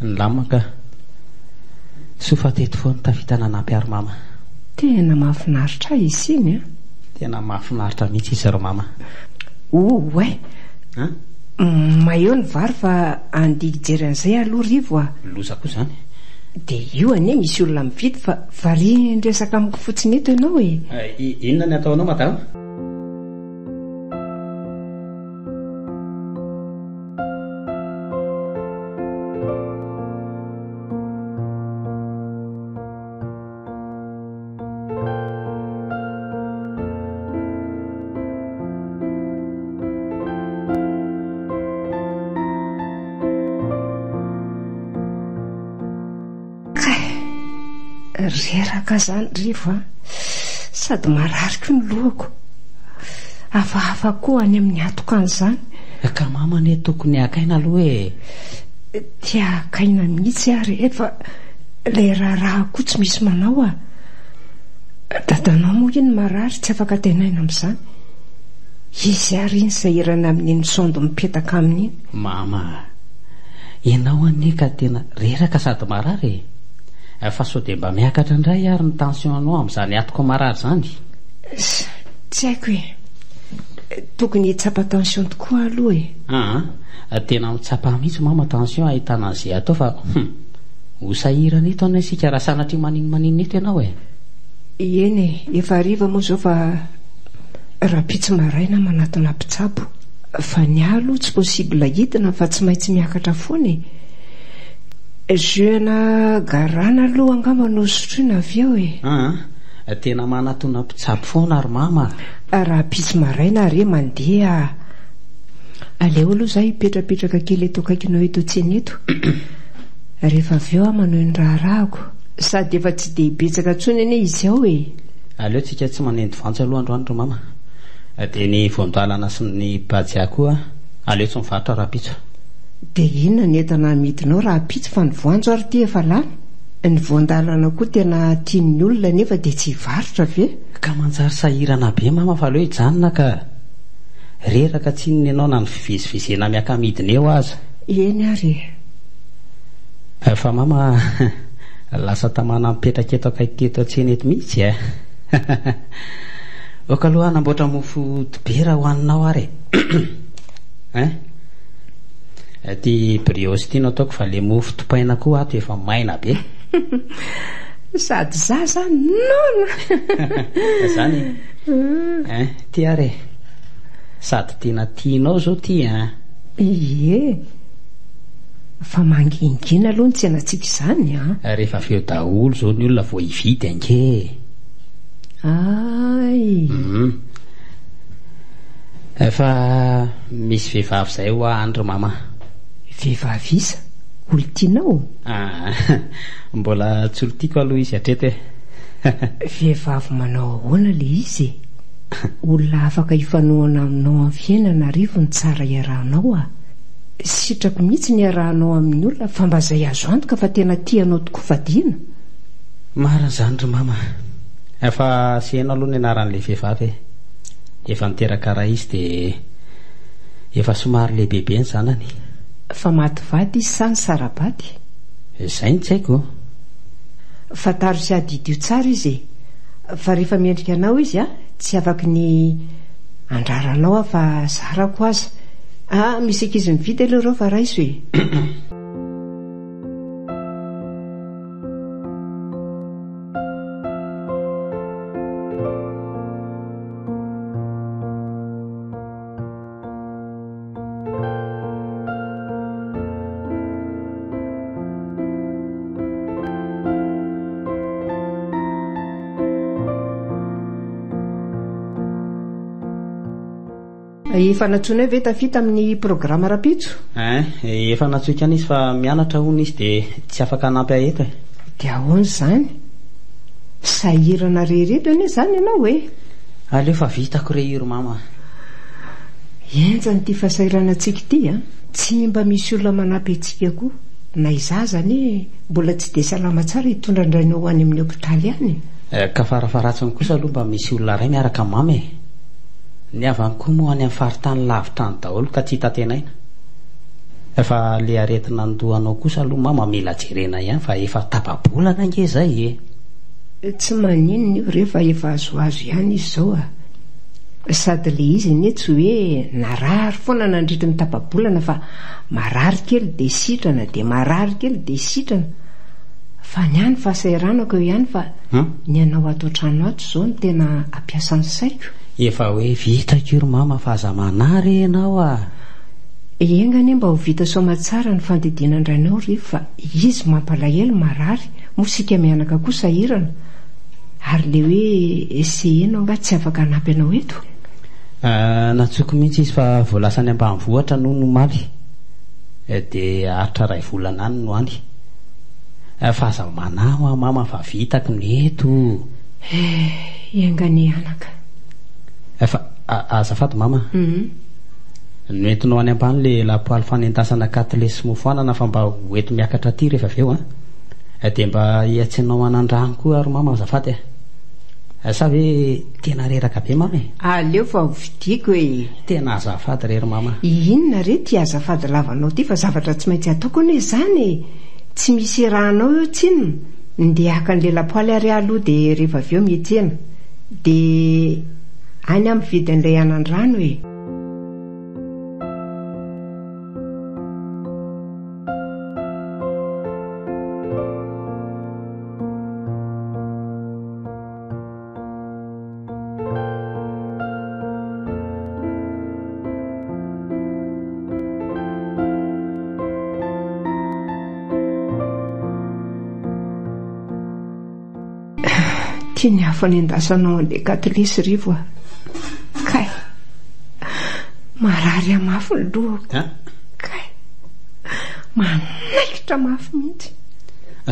nilamina ka. Soa fa teto foana tafita nanampy ahy ry mama. Tena mahafinaritra ahy izy iny an! Tena mahafinaritra mihitsy izy ry mama. Ouay! An? Maheho ny vary fa andeha hijery an'izay aloha Rivo a! Loza koa izany. Dia io anie misy olona mividy fa varian-dresaka amiko fotsiny eto ianao e! Inona ny ataonao madama? Kay! Reraka zany Rivo a! Sady marary koa ny lohako. Hafahafa koa any amin'ny hatoka any izany. Ka mama anie tokony haka aina aloha e! Te haka aina mihitsy aho rehefa ilay raharaha koa tsy misy manao a! Dadanao moa iny marary tsy afaka antenaina amin'izany. Izy ary iny sahirana amin'iny sonde mipetaka aminy iny. Mama a! Ianao anie ka tena reraka sady marary e! Fa sao dia mba miakatra indray ary ny tension-nao amin'izany atoko marary izany? Tsy haiko e! Tokony hitsapa tension tokoa aho aloha e! Aa! Tena mitsapa mihitsy mama tension ahitana an'izay atao fa hum! Ho sahirana eto anie isika raha sanatria maninomaninona eto ianao e! Eny e, efa hariva moa izao fa rahampitso maraina manatona mpitsabo. Fa ny ahy aloha tsy possible hidina fa tsy maintsy miakatra foana e! Jus ana garana aloha angamba no sotroina avy eo e! Aa, tena manatona mpitsabo foana ry mama a! Rahampitso maraina re mandeha a! Aleo aloha izaho hipetrapetraka kely eto akaikinao eto an-tsena eto. Rehefa avy eo aho manohy ny raharahako. Sady efa tsy dia betsaka intsony anie izy ao e! Aleo tsika tsy manendy vantsa aloha androany ry mama. Dia ny voan-dalana sy ny bajia koa aleo tsy mivarotra rahampitso. Dia inona ny entana amidinao rahampitso fa ny voanjo ary ity efa lany? Ny voan-dalana koa tena tian'ny olona nefa dia tsy hivarotra ve? Ka manjary sahirana be mama fa aleo hijanona ka! Reraka tsinona ianao na ny fivezivezena miaka-midina eo aza. Eny ary e! Fa mama a, lasa tamana mipetraka eto akaiky eto an-tsena eto mihitsy e! Ok aloha hanamboatra mofo dibera hohaninao ary e! Hein? Ity brioche ity no ataoko fa le mofo dipaina koa ato efa maina be. Sady za zany noana! Zany e! Hein, ity ary e! Sady tena tianao zao ity an! Ie! Fa mangingina aloha ny tsenantsika izany an! Rehefa avy eo daholo izao ny olona vao hividy ange e! Ay! Hum. Fa misy vehivavy izay hoa any ry mama. Vehivavy iza? Olon-tianao? Ah, mbola tsy olon-tiako aloha izy hatreto e! Vehivavy manao ahoana ilay izy e? Olona afaka hifanohana aminao amin'ny fiainana arivo no tsara iarahanao a! Sitrako mihitsy ny iarahanao amin'ny olona fa mba izay azo antoka fa tena tia anao tokoa vadiana. Marina izany ry mama a! Efa seheno aloha ny anaran'ilay vehivavy e! Efa niteraka ray izy dia efa somary lehibebe ny zanany. Fa maty vady izy sa nisara-bady? Izay no tsy haiko. Fantaro sy adidio tsara izy e! Fa rehefa mendrika anao izy a, tsy afaky ny andrara anao aho fa zarako aza. Ah, misy ankizy mividy aloha ireo fa raiso e! Efa nantsoinay ve tafita amin'ny programa rahampitso? Ein, efa nantsoiko ihany izy fa mianatra hono izy dia tsy afaka hanampy ahy eto e. Dia ahoana izany? Sahirana rery eto anie izany ianao e! Aleo fa vitako re io ry mama a! Henjana ity fahasahiranantsika ity a! Tsy mba misy olona manampy antsika koa. Na izaho aza anie mbola tsy dia salama tsara hitondra an-drainao ho any amin'ny hopitaly any e! Ka farafaharatsiny kosa aloha mba misy olona iray miaraka amin'i mama e! Ny havany koa moa any amin'ny faritany lavitra any daholo ka tsy hita antenaina. Fa le aretina an-dohanao kosa aloha mama mila jerena ihany fa efa tapa-bolana ange izay e! Tsy maninona io re fa efa azoazo ihany izy izao a! Sady le izy anie tsy hoe narary foana nandritry ny tapa-bolana fa marary kely dia sitrana dia marary kely dia sitrana. Fa ny ahy ny fahasahiranako eo ihany fa ny anao ato an-trano ato izao no tena ampiasan'ny saiko. Efa hoe vitako io ry mama fa aza manahy re ianao a! Enga anie mba ho vita soamatsara ny fandidiana an-drainao ry fa izy mampalahelo marary moa isika mianaka koa sahirana. Ary le hoe essayer-nao angaha tsy afaka hanampy anao eto? Nantsoiko mihitsy izy fa vao lasa any ambanivohitra nony omaly dia haharitra iray volana any no any. Fa aza manahy hoa mama fa vitako ny eto. Eh, enga anie anaka. Fa azafady mama. Noentinao any ambany le lapoaly fanendasana katile sy mofo anana fa mba ho ento miakatra aty rehefa avy eo an. Dia mba hiantsenao anandrano koa ary mama azafady a. Sa ve tena reraka be mama e? Aleo fa ho vidiako e. Tena azafady re ry mama. Inona re ity azafady lavanao ity fa zavatra tsy maintsy ataoko anie izany e. Tsy misy irahanao eo tsinona. Ndeha haka an'ilay lapoaly ary aho aloha dia rehefa avy eo miantsena. Dia any aho mividy an'ilay anandrano e. Tia ny afo anendasanao an'ilay katilesy Rivo a! Kay! Marary ahy mafy ny lohako. Kay! Manaikitra mafy mihitsy.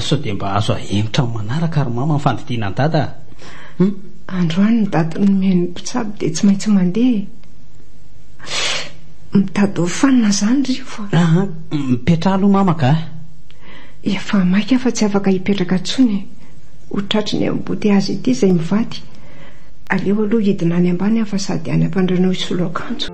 Sao dia mba azo ahemotra amin'ny manaraka ry mama ny fandidiana an'i dada a! Hum? Androany ny daty nomen'ny mpitsabo dia tsy maintsy mandeha e! Mitady ho fanina izany Rivo a! Aha, mipetraha aloha mama ka! Efa maika aho fa tsy afaka hipetraka intsony e! Ho tratry ny embouteillages ity izay mivady. Aleo aloha hidina any ambany aho fa sady any ampandrianao hisolo akanjo.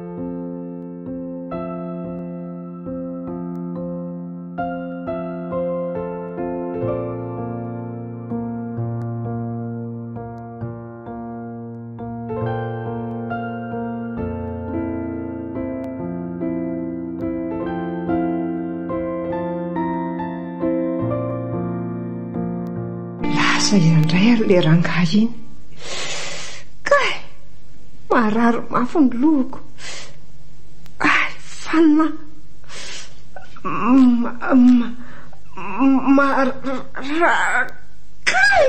Lasa iza indray ary ilay rangahy iny? Kay! Marary mafy ny lohako. Ay, fanina aho. Ma, ma, marary. Kay!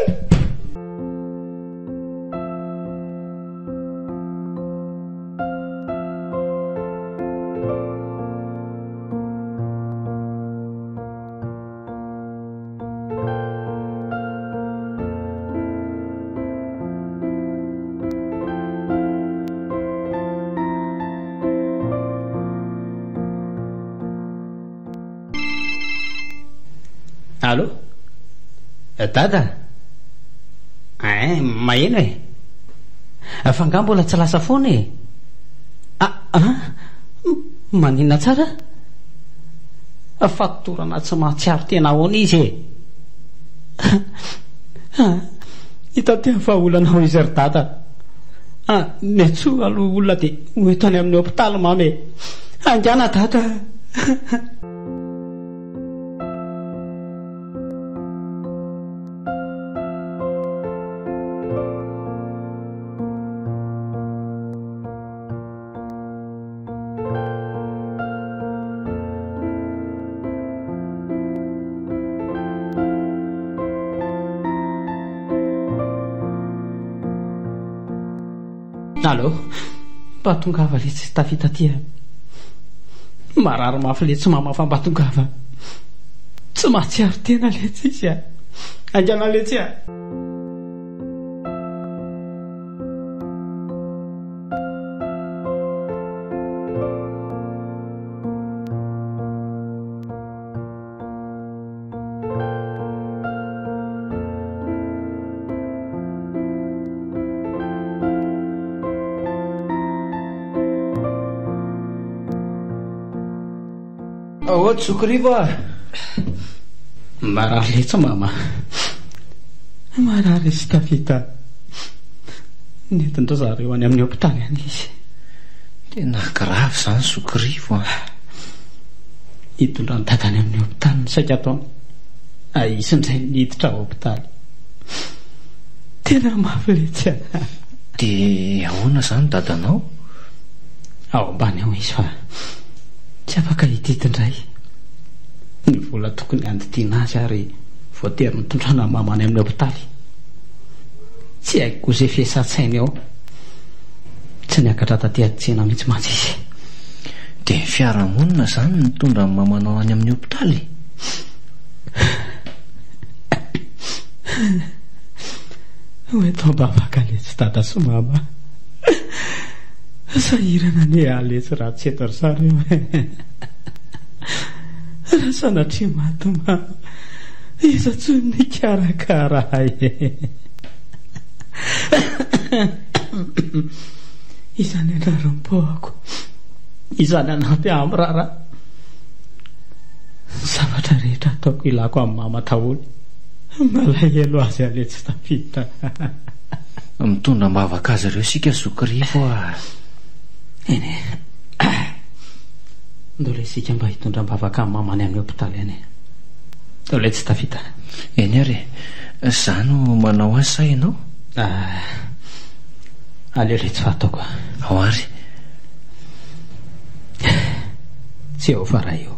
Allô? Dada? Ein, maheno e. Fa angaha mbola tsy lasa foana e? Ah, ah, maninona tsara? Fatorana tsy mahatsiaro tena ahoana izy e? Hitady vahaolana ho izy ry dada. Ah, miantsoa aloha olona dia ho eto any amin'ny hopitaly mama e. Haingana dada. Allo? Mba tongava letsy tafita aty a. Marary mafy letsy mama fa mba tongava. Tsy mahatsiaro tena letsy izy a. Haingana letsy a. Ahoana zoky Rivo a? Marary letsy mama. Marary izy tafita. Nentin-dry zareo any amin'ny hopitaly any izy. Tena grave izany zoky Rivo a. Hitondra an'i Dada any amin'ny hopitaly ny saika ataony. Hisy indray ny hiditra hopitaly. Tena mafy letsy a. Dia ahoana izany dadanao? Ao ambany ao izy fa tsy afaka hididy indray. Ny vola tokony handidiana azy ary voatery nitondrana mama any amin'ny hopitaly. Tsy haiko koa izay fiasan-tsainy ao. Tsy niakatra taty an-tsena mihitsy mantsy izy. Dia ny fiarahamonina izany no nitondra ny mamanao any amin'ny hopitaly? Ho eto am-bavaka letsy dada sy mama. Sahirana anie aho letsy raha tsy eto ry zareo e. Raha sanatria maty mama, iza intsony ny hikarakara ahy e. Izany anaram-poako, izany hanampy ahy amin'ny raharaha. Ny zavatra rehetra ataoko ilako amin'i mama daholo. Malahelo azy aho letsy tafita. Mitondra am-bavaka azy ireo isika zoky Rivo a. Eny e. Ndao le isika mba hitondra am-bavaka amin'i mama any amin'ny hopitaly any e. Ndao letsy tafita. Eny ary e. Za no manao azy sa ianao? Ah, aleo letsy fa ataoko a. Ao ary. Jehovah Ray ô,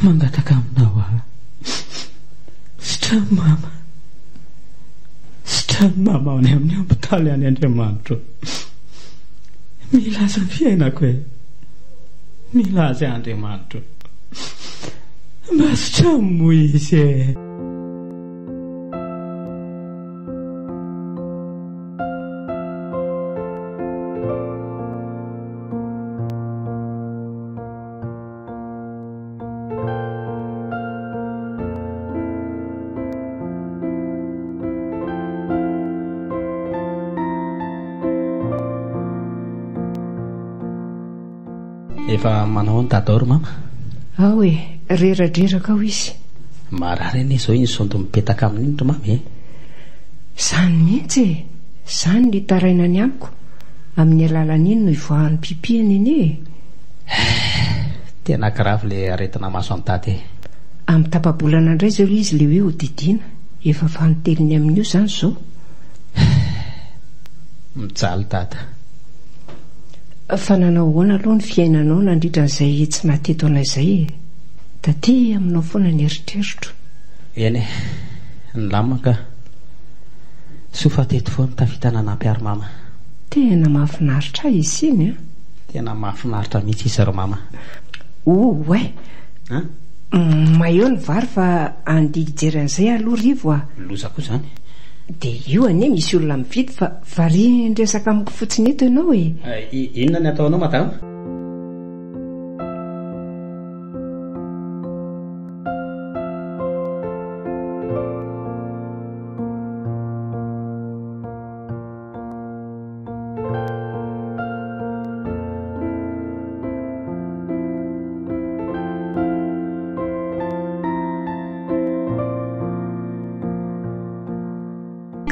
mangataka aminao aho. Sitrano mama. Sitrano mama any amin'ny hopitaly any Andriamanitro. Mila azy ny fiainako e. Mila azy Andriamanitro. Mba sitrano moa izy e. Efa manao ny dada ao ry mama? Ao e, reradreraka ao izy. Marary anie izao iny sondy mipetaka aminy iny ry mama e. Izany mihitsy e! Izany no itarainany amiko, amin'ny alalan'iny no ivoahan'ny pipi-ny anie e! Tena grave le aretina maso an'i dada e. Amin'ny tapa-bolana indray izao ilay izy ilay hoe hodidiana, efa fanintelony amin'io izany izao. Mijaly dada. Fa nanao ahoana aloha ny fiainanao nandritra an'izay tsy naha teto anay izay e? Taty aminao foana ny eritreritro. Eny e, nilamina ka. Soa fa teto foana tafita nanampy ahy ry mama. Tena mahafinaritra ahy izy iny an! Tena mahafinaritra mihitsy izy ry mama. Ouay! An? Maillot ny vary fa andeha hijery an'izay aloha Rivo a! Loza koa izany. Dia io anie misy olona mividy fa varian-dresaka amiko fotsiny eto ianao e! Inona ny ataonao madama?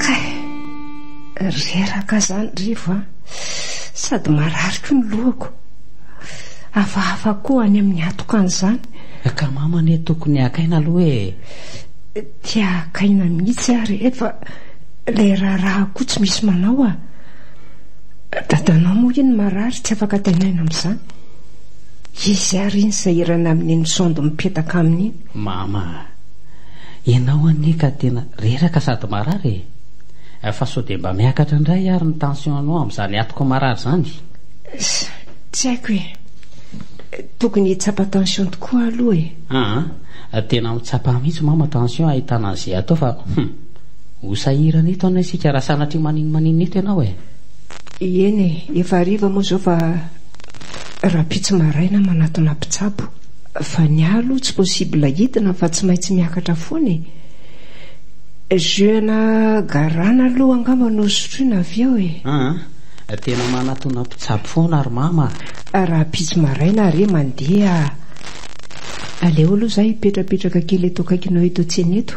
Kay! Reraka zany Rivo a! Sady marary koa ny lohako. Hafahafa koa any amin'ny hatoka any izany. Ka mama anie tokony haka aina aloha e! Te haka aina mihitsy aho rehefa ilay raharaha koa tsy misy manao a! Dadanao moa iny marary tsy afaka tainaina amin'izany. Izy ary iny sahirana amin'iny sonde mipetaka aminy iny. Mama a! Ianao anie ka tena reraka sady marary e! Fa sao dia mba miakatra indray ary ny tension-nao amin'izany atiko marary izany? Tsy haiko e. Tokony hitsapa tension tokoa aloha e. Aa, tena mitsapa mihitsy mama tension ahitana an'izay atao fa hum. Ho sahirana eto anie isika raha sanatria maninomaninona eto ianao e. Eny e, efa hariva moa izao fa rahampitso maraina manatona mpitsabo. Fa ny ahy aloha tsy possible hidina fa tsy maintsy miakatra foana e. Jus ana garana aloha angamba no sotroina avy eo e. Aa, tena manatona mpitsabo foana ry mama a. Rahampitso maraina re mandeha a. Aleo aloha za hipetrapetraka kely eto akaikinao eto an-tsena eto.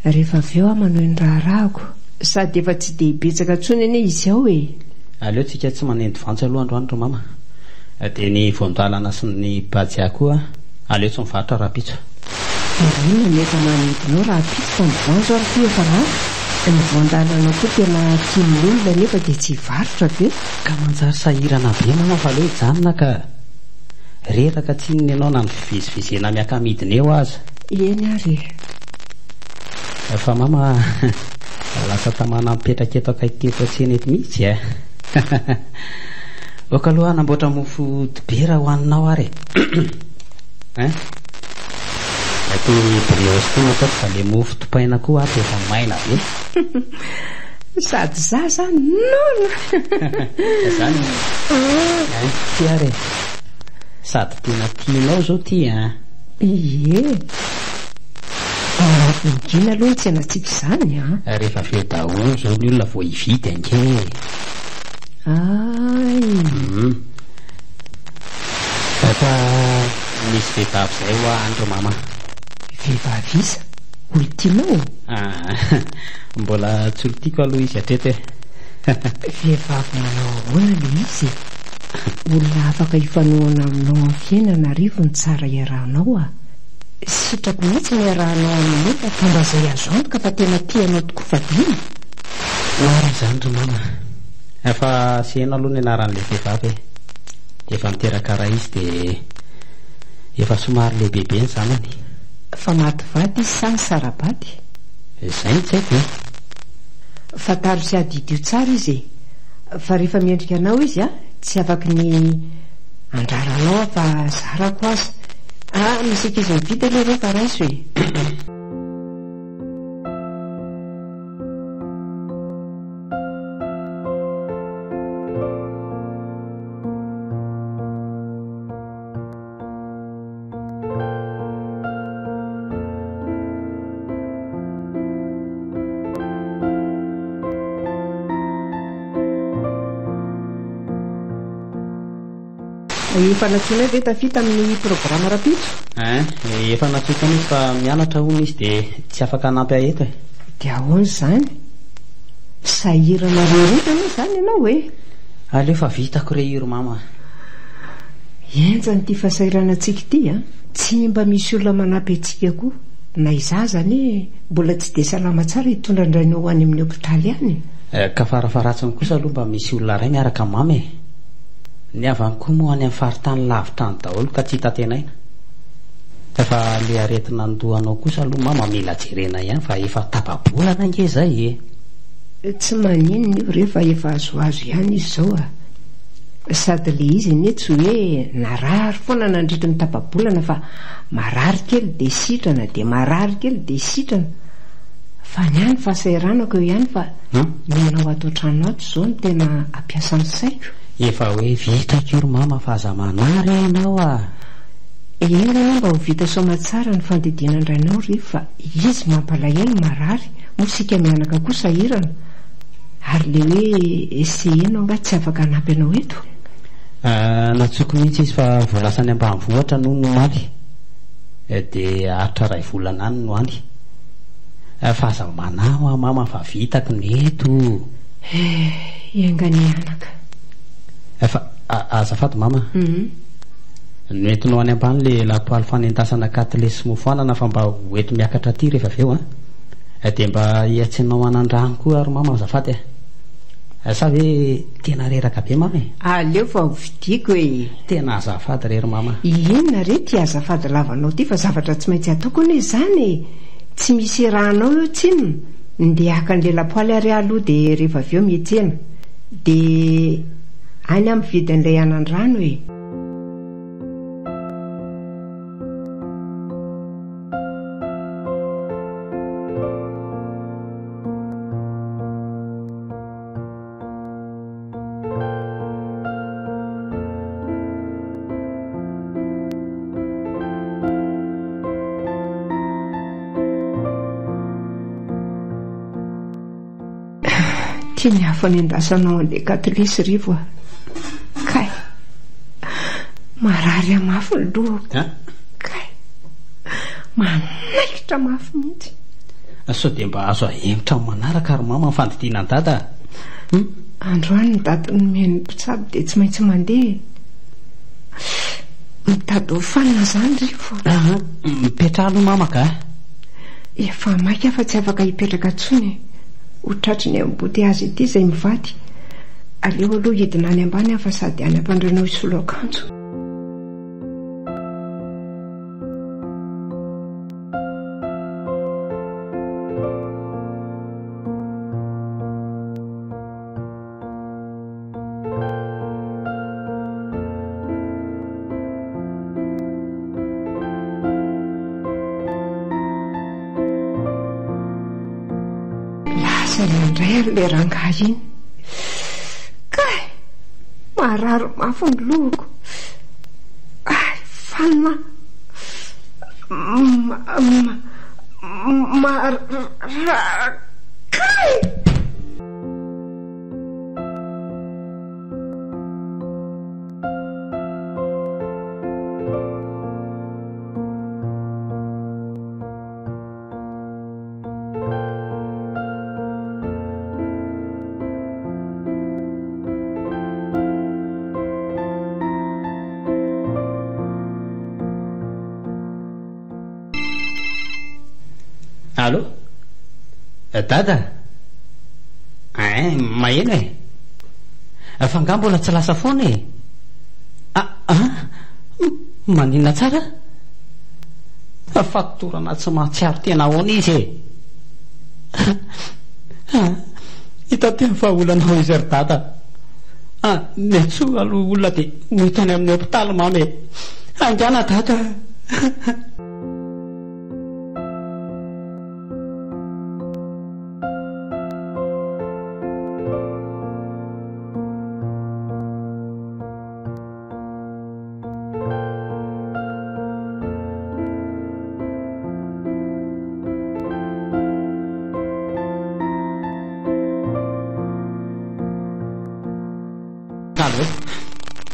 Rehefa avy eo aho manohy ny raharahako. Sady efa tsy dia betsaka intsony anie izy ao e. Aleo tsika tsy manendy vantso aloha androany ry mama. Dia ny voan-dalana sy ny bajia koa aleo tsy mivarotra rahampitso. Ary inona no efa manidinao rahampitso fa ny voanjo ary koa efa lafo? Ny voan-dalana koa tena tian'ny olona nefa dia tsy hivarotra ve? Ka manjary sahirana be mama fa aleo hijanona ka. Reraka tsinona ianao na ny fivezivezena miaka-midina eo aza. Eny ary e. Fa mama lasa tamana mipetraka eto akaiky eto an-tsena eto mihitsy e. Ok aloha hanamboatra mofo dibera hohaninao ary e. Hein? Ity brioche ity no ataoko fa le mofo dipaina koa ato efa maina be. Sady za zany noana. Zany hein, ty ary e. Sady tena tianao zao ty hein. Ie. Mangina aloha ny tsenantsika izany an. Rehefa avy eo daholo izao ny olona vao hividy ange e. Ay. Hum. Fa misy vehivavy izay hoa any ry mama. Vehivavy iza? Olon-tianao? Ah, mbola tsy olon-tiako aloha izy hatreto e. Vehivavy manao ahoana ilay izy e? Olona afaka hifanohana aminao amin'ny fiainana ry no tsara iarahanao a! Sitrako mihitsy ny iarahanao amin'olona fa mba izay azo antoka fa tena tia anao tokoa vadiana. Marina izany ry mama. Efa seheno aloha ny anaran'ilay vehivavy e. Efa niteraka ray izy dia efa somary lehibebe ny zanany. Fa maty vady izy sa nisara-bady? Izay no tsy haiko e. Fantaro sy adidio tsara izy e. Fa rehefa mendrika anao izy a, tsy afaky ny andrara anao aho fa zarako aza. Ah, misy ankizy mividy aloha ireo fa raiso e. Efa nantsoinay ve tafita amin'ny programa rahampitso? Hein, efa nantsoiko ihany izy fa mianatra hono izy dia tsy afaka hanampy ahy eto e. Dia ahoana izany? Sahirana reraka anie izany ianao e! Aleo fa vitako re io ry mama a! Henjana ity fahasahiranantsika ity a! Tsy mba misy olona manampy antsika koa. Na izaho aza anie mbola tsy dia salama tsara hitondra an-drainao ho any amin'ny hopitaly any e! Ka farafaharatsiny kosa aloha mba misy olona iray miaraka amin'i mama e! Ny havany koa moa any amin'ny faritany lavitra any daholo ka tsy hita antenaina. Fa le aretina an-dohanao kosa aloha mama mila jerena ihany fa efa tapa-bolana ange izay e! Tsy maninona io re fa efa azoazo ihany izy izao a! Sady le izy anie tsy hoe narary foana nandritry ny tapa-bolana fa marary kely dia sitrana dia marary kely dia sitrana. Fa ny ahy ny fahasahiranako eo ihany fa ny anao ato an-trano ato izao no tena ampiasa ny saiko. Efa hoe vitako io ry mama fa aza manary ianao a! Enga anie mba ho vita soamatsara ny fandidiana an-drainao ry fa izy mampalahelo marary moa isika mianaka koa sahirana. Ary le hoe essayeno angaha tsy afaka hanampy anao eto? Nantsoiko mihitsy izy fa vao lasa any ambanivohitra nono omaly dia haharitra iray volana any no any. Fa aza manahy hoa mama fa vitako ny eto. Eh, enga anie anaka. Fa azafady mama. Noentinao any ambany le lapoaly fanendasana katle sy mofo anana fa mba ho ento miakatra aty rehefa avy eo an. Dia mba hiantsenao anandrano koa ary mama azafady a. Sa ve tena reraka be mama e? Aleo fa ho vidiako e. Tena azafady re ry mama. Inona re ity azafady lavanao ity fa zavatra tsy maintsy ataoko anie izany e. Tsy misy iarahanao eo tsinona. Ndeha haka an'ilay lapoaly ary aho aloha dia rehefa avy eo miantsena. Dia any aho mividy an'ilay anandrano e. Tia ny afo anendasanao an'ilay katilesy Rivo a. Kay. Marary ahy mafy ny lohako. Kay. Manaikitra mafy mihitsy. Sao dia mba azo ahemotra amin'ny manaraka ry mama ny fandidiana an'i dada a? Hum? Androany ny daty nomen'ny mpitsabo dia tsy maintsy mandeha e. Mitady ho fanina izany Rivo a. Aha, mipetraha aloha mama ka. Efa maika fa tsy afaka hipetraka intsony e. Ho tratry ny embouteillage ity izay mivady. Aleo aloha hidina any ambany aho fa sady any ampandrianao hisolo akanjo. Lasa indray ary ilay rangahy iny. Kay! Marary mafy ny lohako. Ay, fanina aho. Marary. Kay! Allô? Dada? Ein, maheno e. Fa angaha mbola tsy lasa foana e? Ah, ah, maninona tsara? Fatorana tsy mahatsiaro tena ahoana izy e? Hita teny fa olana ao izy ry dada. Ah, miantsoa aloha olona dia ho eto any amin'ny hopitaly mama e. Haingana dada. Allo,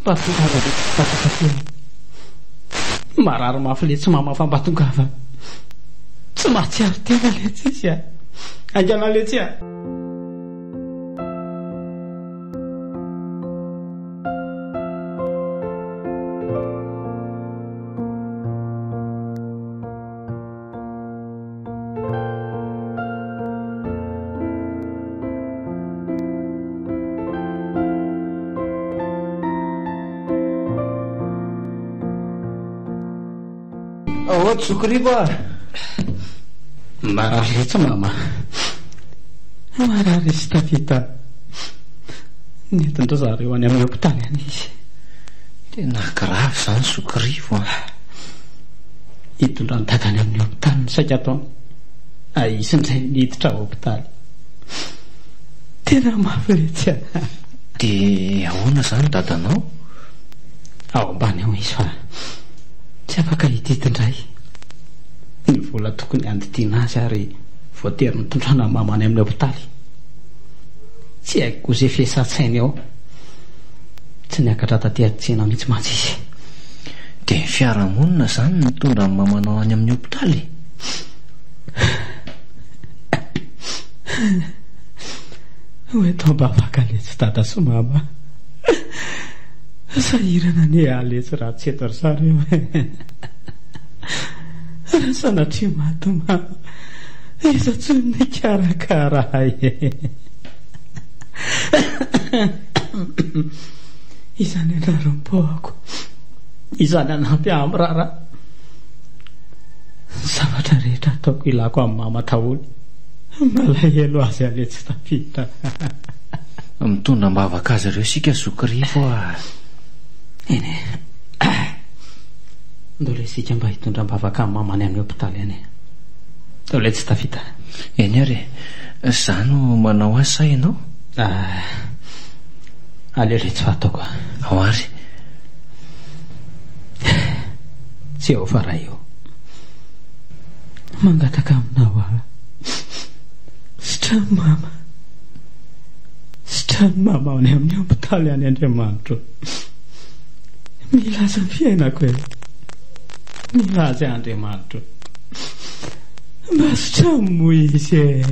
mba tongava letsy mba tongava e. Marary mafy letsy mama fa mba tongava. Tsy mahatsiaro tena letsy izy a. Haingana letsy a. Ahoana zoky Rivo a? Marary letsy mama. Marary izy tafita. Nentin-dry zareo any amin'ny hopitaly any izy. Tena grave izany zoky Rivo a. Hitondra an'i Dada any amin'ny hopitaly ny saika ataony. Hisy indray ny hiditra hopitaly. Tena mafy letsy a. Dia ahoana izany dadanao? Ao ambany ao izy fa tsy afaka hididy indray. Ny vola tokony handidiana azy ary voatery nitondrana an'i mama any amin'ny hopitaly. Tsy haiko koa izay fiasan-tsainy ao. Tsy niakatra taty an-tsena mihitsy mantsy izy. Dia ny fiarahamonina izany no nitondra an'i mamanao any amin'ny hopitaly e? Ho eto am-bavaka letsy dada sy mama. Sahirana anie aho letsy raha tsy eto ry zareo e. Raha sanatria maty mama, iza intsony no hikarakara ahy e. Izany anaram-poako, izany hanampy ahy amin'ny raharaha. Ny zavatra rehetra ataoko ilako an'i mama daholo. Malahelo azy aho letsy tafita. Mitondra am-bavaka azy ireo isika zoky Rivo a. Eny e. Ndao le isika mba hitondra am-bavaka an'i mama any amin'ny hopitaly any e. Ndao letsy tafita. Eny ary e. Za no manao azy sa ianao? Ah. Aleo letsy fa ataoko a. Ao ary. Jehovah Ray o. Mangataka aminao aho. Sitrano mama. Sitrano mama any amin'ny hopitaly any Andriamanitro. Mila azy ny fiainako e. Mila azy Andriamanitro. Mba sitrano moa izy e.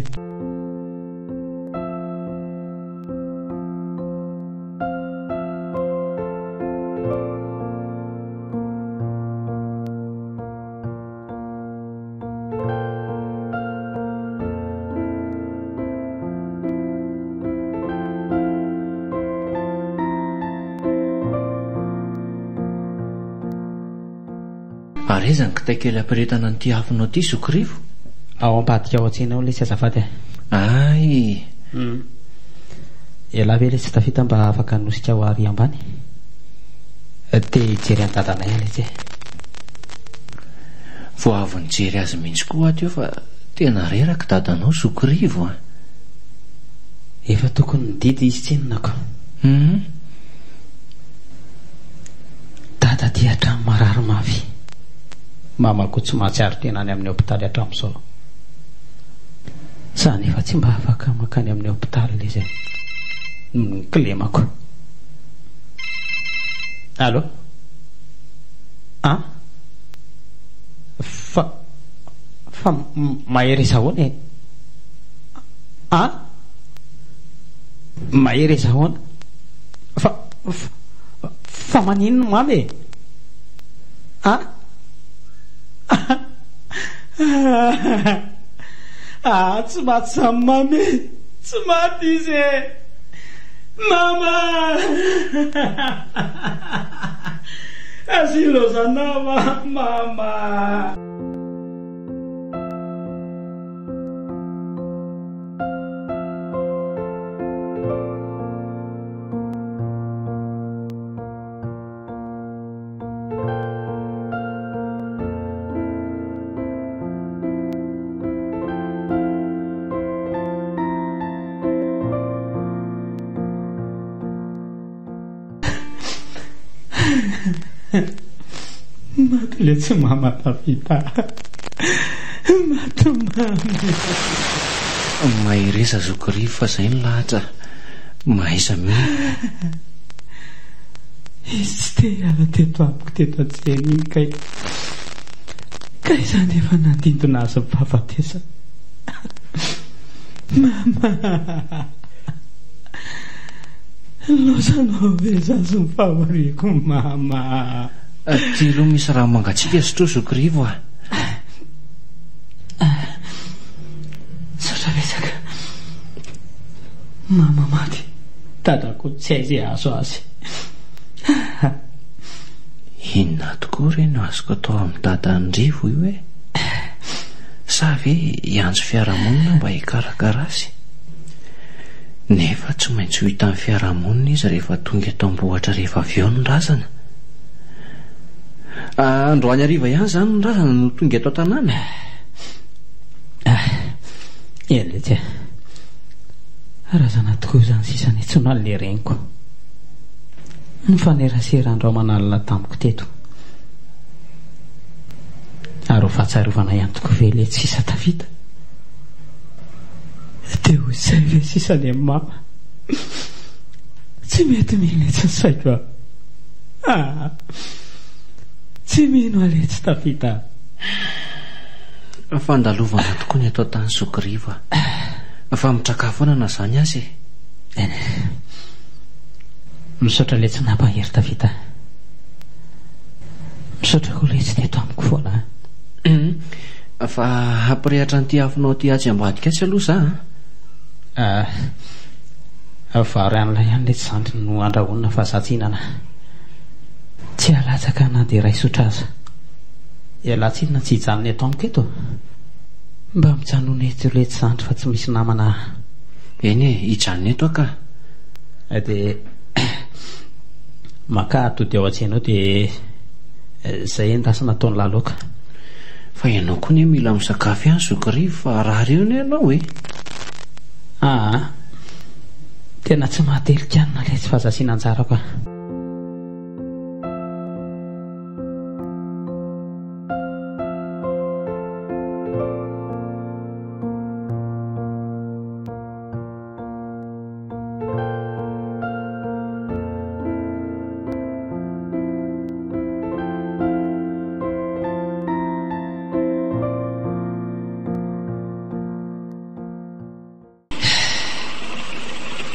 Ary aiza ny kitay kely ampirehetana an'ity afonao ity zoky Rivo? Ao ambadika ao an-tsena ao lesy azafady a. Ay! Hum. Ialahy ve lesy tafita mba afaka hanosika ho ary ambany? Te hijery an'i dadanay aho letsy e. Vao avy nijery azy mihitsy koa aho teo fa tena reraka i dadanao zoky Rivo a. Efa tokony nididy izy tsinona ko. Hum. Dada aty hatramin'ny marary mafy. Mama koa tsy mahatsiaro tena any amin'ny hopitaly hatramin'izao. Za nefa tsy mba afaka mankany amin'ny hopitaly lzy e. Ny kilemako. Allô? An? Fa fa mahereza ahoana e? An? Mahereza ahoana? Fa fa maninona mama e? An? Ah, tsy maty izany mama e! Tsy maty izy e! Mama! Aza ilaozanao aho mama! Maty letsy mama tafita. Maty mamy. Mahereza zoky Rivo fa zay ny lahatra. Mahaiza mino. Izy tsy te hiala teto amiko teto an-tsena iny kay. Ka izany efa nandindona azy ny fahafatesana. Mama! Laozanao ve za sy ny fahoriako mama? Aty aloha misy rano mangatsiaka sotroa zoky Rivo a! Misaotra betsaka. Mama maty. Dadako tsy hay izay hahazo azy. Inona tokoa re no azoko atao amin'i dadan'i Rivo io e? Sa ve hiantso fiarahamonina mba hikarakara azy? Nefa tsy maintsy ho hitan'ny fiarahamonina izy rehefa tonga eto am-bohitra rehefa avy eo ny razana. Androany hariva ihany izany ny razana no tonga eto an-tanàna? Eny letsy e. Razana tokoa izany sisa nitsona an'ilay reniko. Nifanerasera andro aman'alina tamiko teto. Ary ho fahatsiarovana ihany tokoa ve ilay sisa tafita? Dia ho izay ve sisa ny amin'i mama? Tsy mety mino letsy ny saiko a! Ah! Tsy mino aho letsy tafita a! Fandalovana tokoa ny eto an-tany zoky Rivo a! Fa mitraka foana na izany aza e! Eny e! Misaotra letsy nampahery tafita a! Misaotra koa letsy teto amiko foana a! Fa hampirehatra an'ity afonao aty atsy ambadika atsy aloha za a! Ah, vary an'ilay ihany letsy zandry no andrahoina fa za tsy hihinana. Tsy halatsaka na dia iray sotra aza. Ialahy tsinona tsy hijanona eto amiko eto. Mba mijanona eto letsy zandry fa tsy misy namana ah. Eny e, hijanona eto aho ka. Dia makà atody ao an-tsena ao dia izay endasina ataon'i Laloka. Fa ianao koa anie mila misakafo ihany zoky Rivo fa rary eo anie ianao e. Aa, tena tsy mahatelin-kanina letsy fa aza asiana anjarako ah.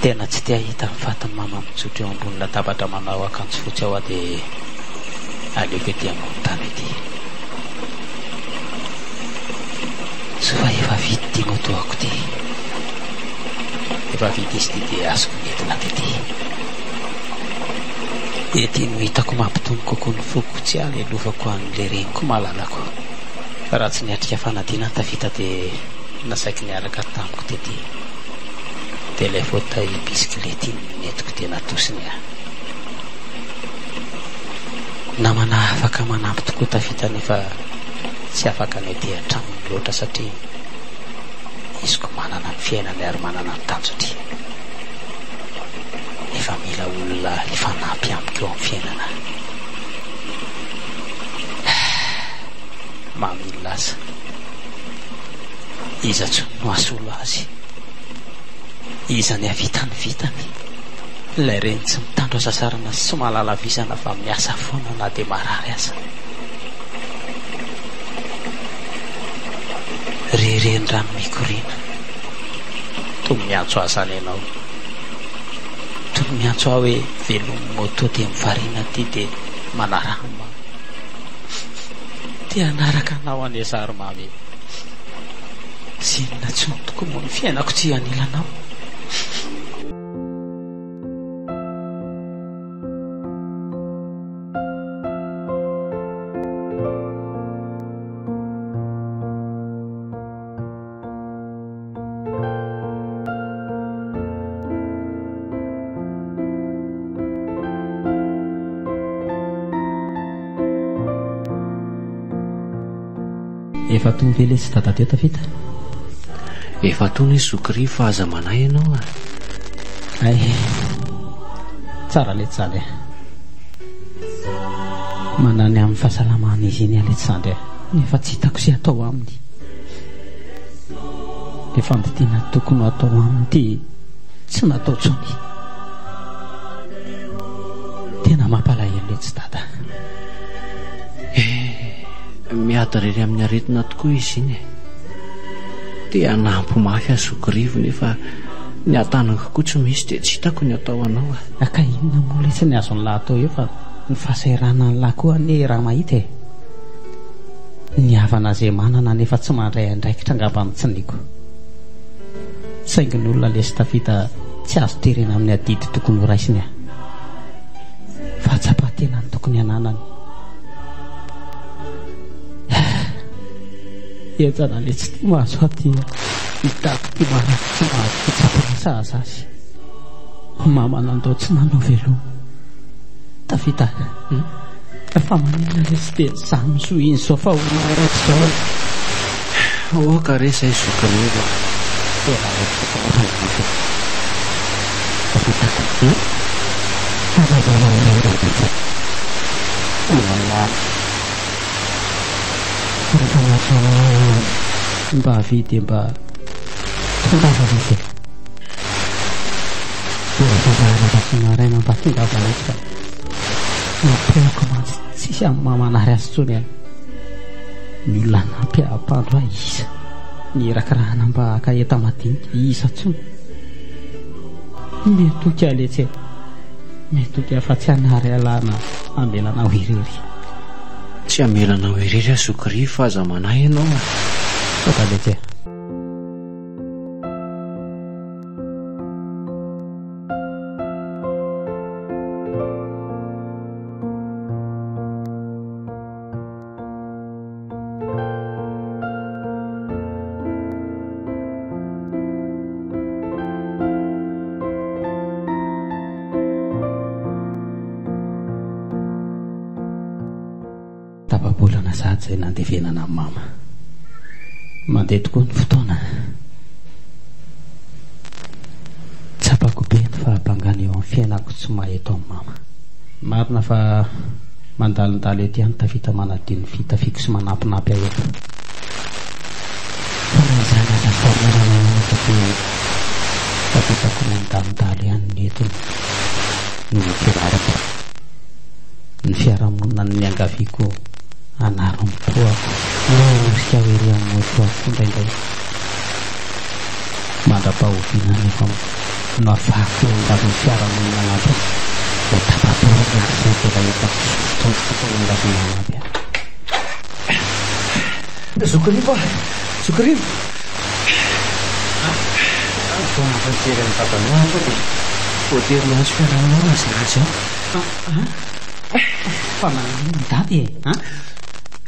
Tena tsy te hahita ny fatin'i mama mijotro eo ambony latabatra manao akanjo fotsy ao aho dia aleoko ety ambony tany ety. Soa fa efa vita ity moto-ako ity. Efa vita izy ity dia azoko nentina tety. Ety no hitako mampitony kokoa ny foko tsy halelovako an'ilay reniko malalako. Raha tsy niatrika fanadinana tafita dia nasaiko niaraka tamiko tety. Dia ilay fauteuil bisikilety iny no nentiko dia natosiny ahy. Namana afaka manampy tokoa tafita nefa tsy afaka ny aty an-tranony loatra satria izy koa manana ny fiainany ary manana ny tanjony. Nefa mila olona hifanampy amiko eo amin'ny fiainana. Mamy ny lasa. Iza intsony no hasolo azy? Iza ny hahavita ny vitany? Ilay reny tsy mitandro hasasarana sy tsy mahalala vizana fa miasa foana na dia marary aza. Ry renirano mikoriana, toy ny miantso ahy izany ianao. Toy ny miantso ahy hoe velomy moto dia mivarina aty dia manaraha ny mamy. Te hanaraka anao anie za ry mamy e. Tsy inona intsony tokoa moa ny fiainako tsy anilanao. Efa tony ve lesy dada teo tafita? Efa tony izy zoky ry fa aza manahy ianao a. Hay, tsara letsy zany e. Manany amin'ny fahasalamana izy iny letsy zandry a. Nefa tsy hitako izay atao aminy. Ilay fandidiana tokony ho atao aminy ity tsy natao intsony. Tena mampalahelo letsy dada. Eh, miady irery amin'ny aretina tokoa izy iny e. Te hanampy mafy aho zoky Rivo nefa ny hatanako koa tsy misy dia tsy hitako ny atao anao a. Ka inona moa letsy ny azon'lah atao eo fa ny fahasahiranan'lah koa anie raha mahita e. Ny havana izay manana nefa tsy mandray andraikitra angamba no tsiniko. Saingy ny olona lesy tafita tsy azo terena amin'ny adidy tokony ho raisiny a. Fahatsapan-tena no tokony hananany. Henjana letsy ity mahazo aty a. Mitady ity marary tsy mahazo fitsaboana sahaza azy. Mama nandao tsy nanao veloma. Tafita. Fa maninona lesy dia za mizohy izao fa olona ratsy izao e. Aoka re izay zoky Rivo a. Tena raikitra tokoa ilay izy e. Tafita. Mba avia dia mba tongava lesy e. Mba maraina mba tongava lesy fa ny tenako mantsy tsisy amin'ny maha manary azy intsony a. Ny olona hanampy ahy hampandro ahy iza? Ny irakirahana mba haka enta-madinika iza intsony? Metoky aho letsy e. Metoky aho fa tsy hanary alah na hamela anao irery. Tsy hamela anao irery aho zoky Rivo fa aza manahy ianao a. Misaotra letsy e. sahady izay nandevenana an'i Mama. Mandeha tokoa ny fotoana. Tsapako be ny fahabangana eo amin'ny fiainako tsy maha eto an'i Mama. Marina fa mandalondalo eto ihany tafita manadio ny fitafiako sy manampinampy ahy eto. Fa na izany aza famoronana anaka dia tafitako mandalondalo ihany ny eto no fianarako. Ny fiarahamonina no niangaviako hanaram-po aho hanosika aho ery amin'ny moto aho koa indraindray. Mandra-pahoviana anefa no hahafahako hiangavy ny fiarahamonina hanampy ahy? Ho tapa-bolana ary izay mbola hitako sy fotoam-potoana iangaviana hanampy ahy. Zoky Rivo a! Zoky Rivo! Vao avy nijery an'i dadanao aho dia voatery niantso fiarahamonina izahay izao. Fa naninona i dada e? An?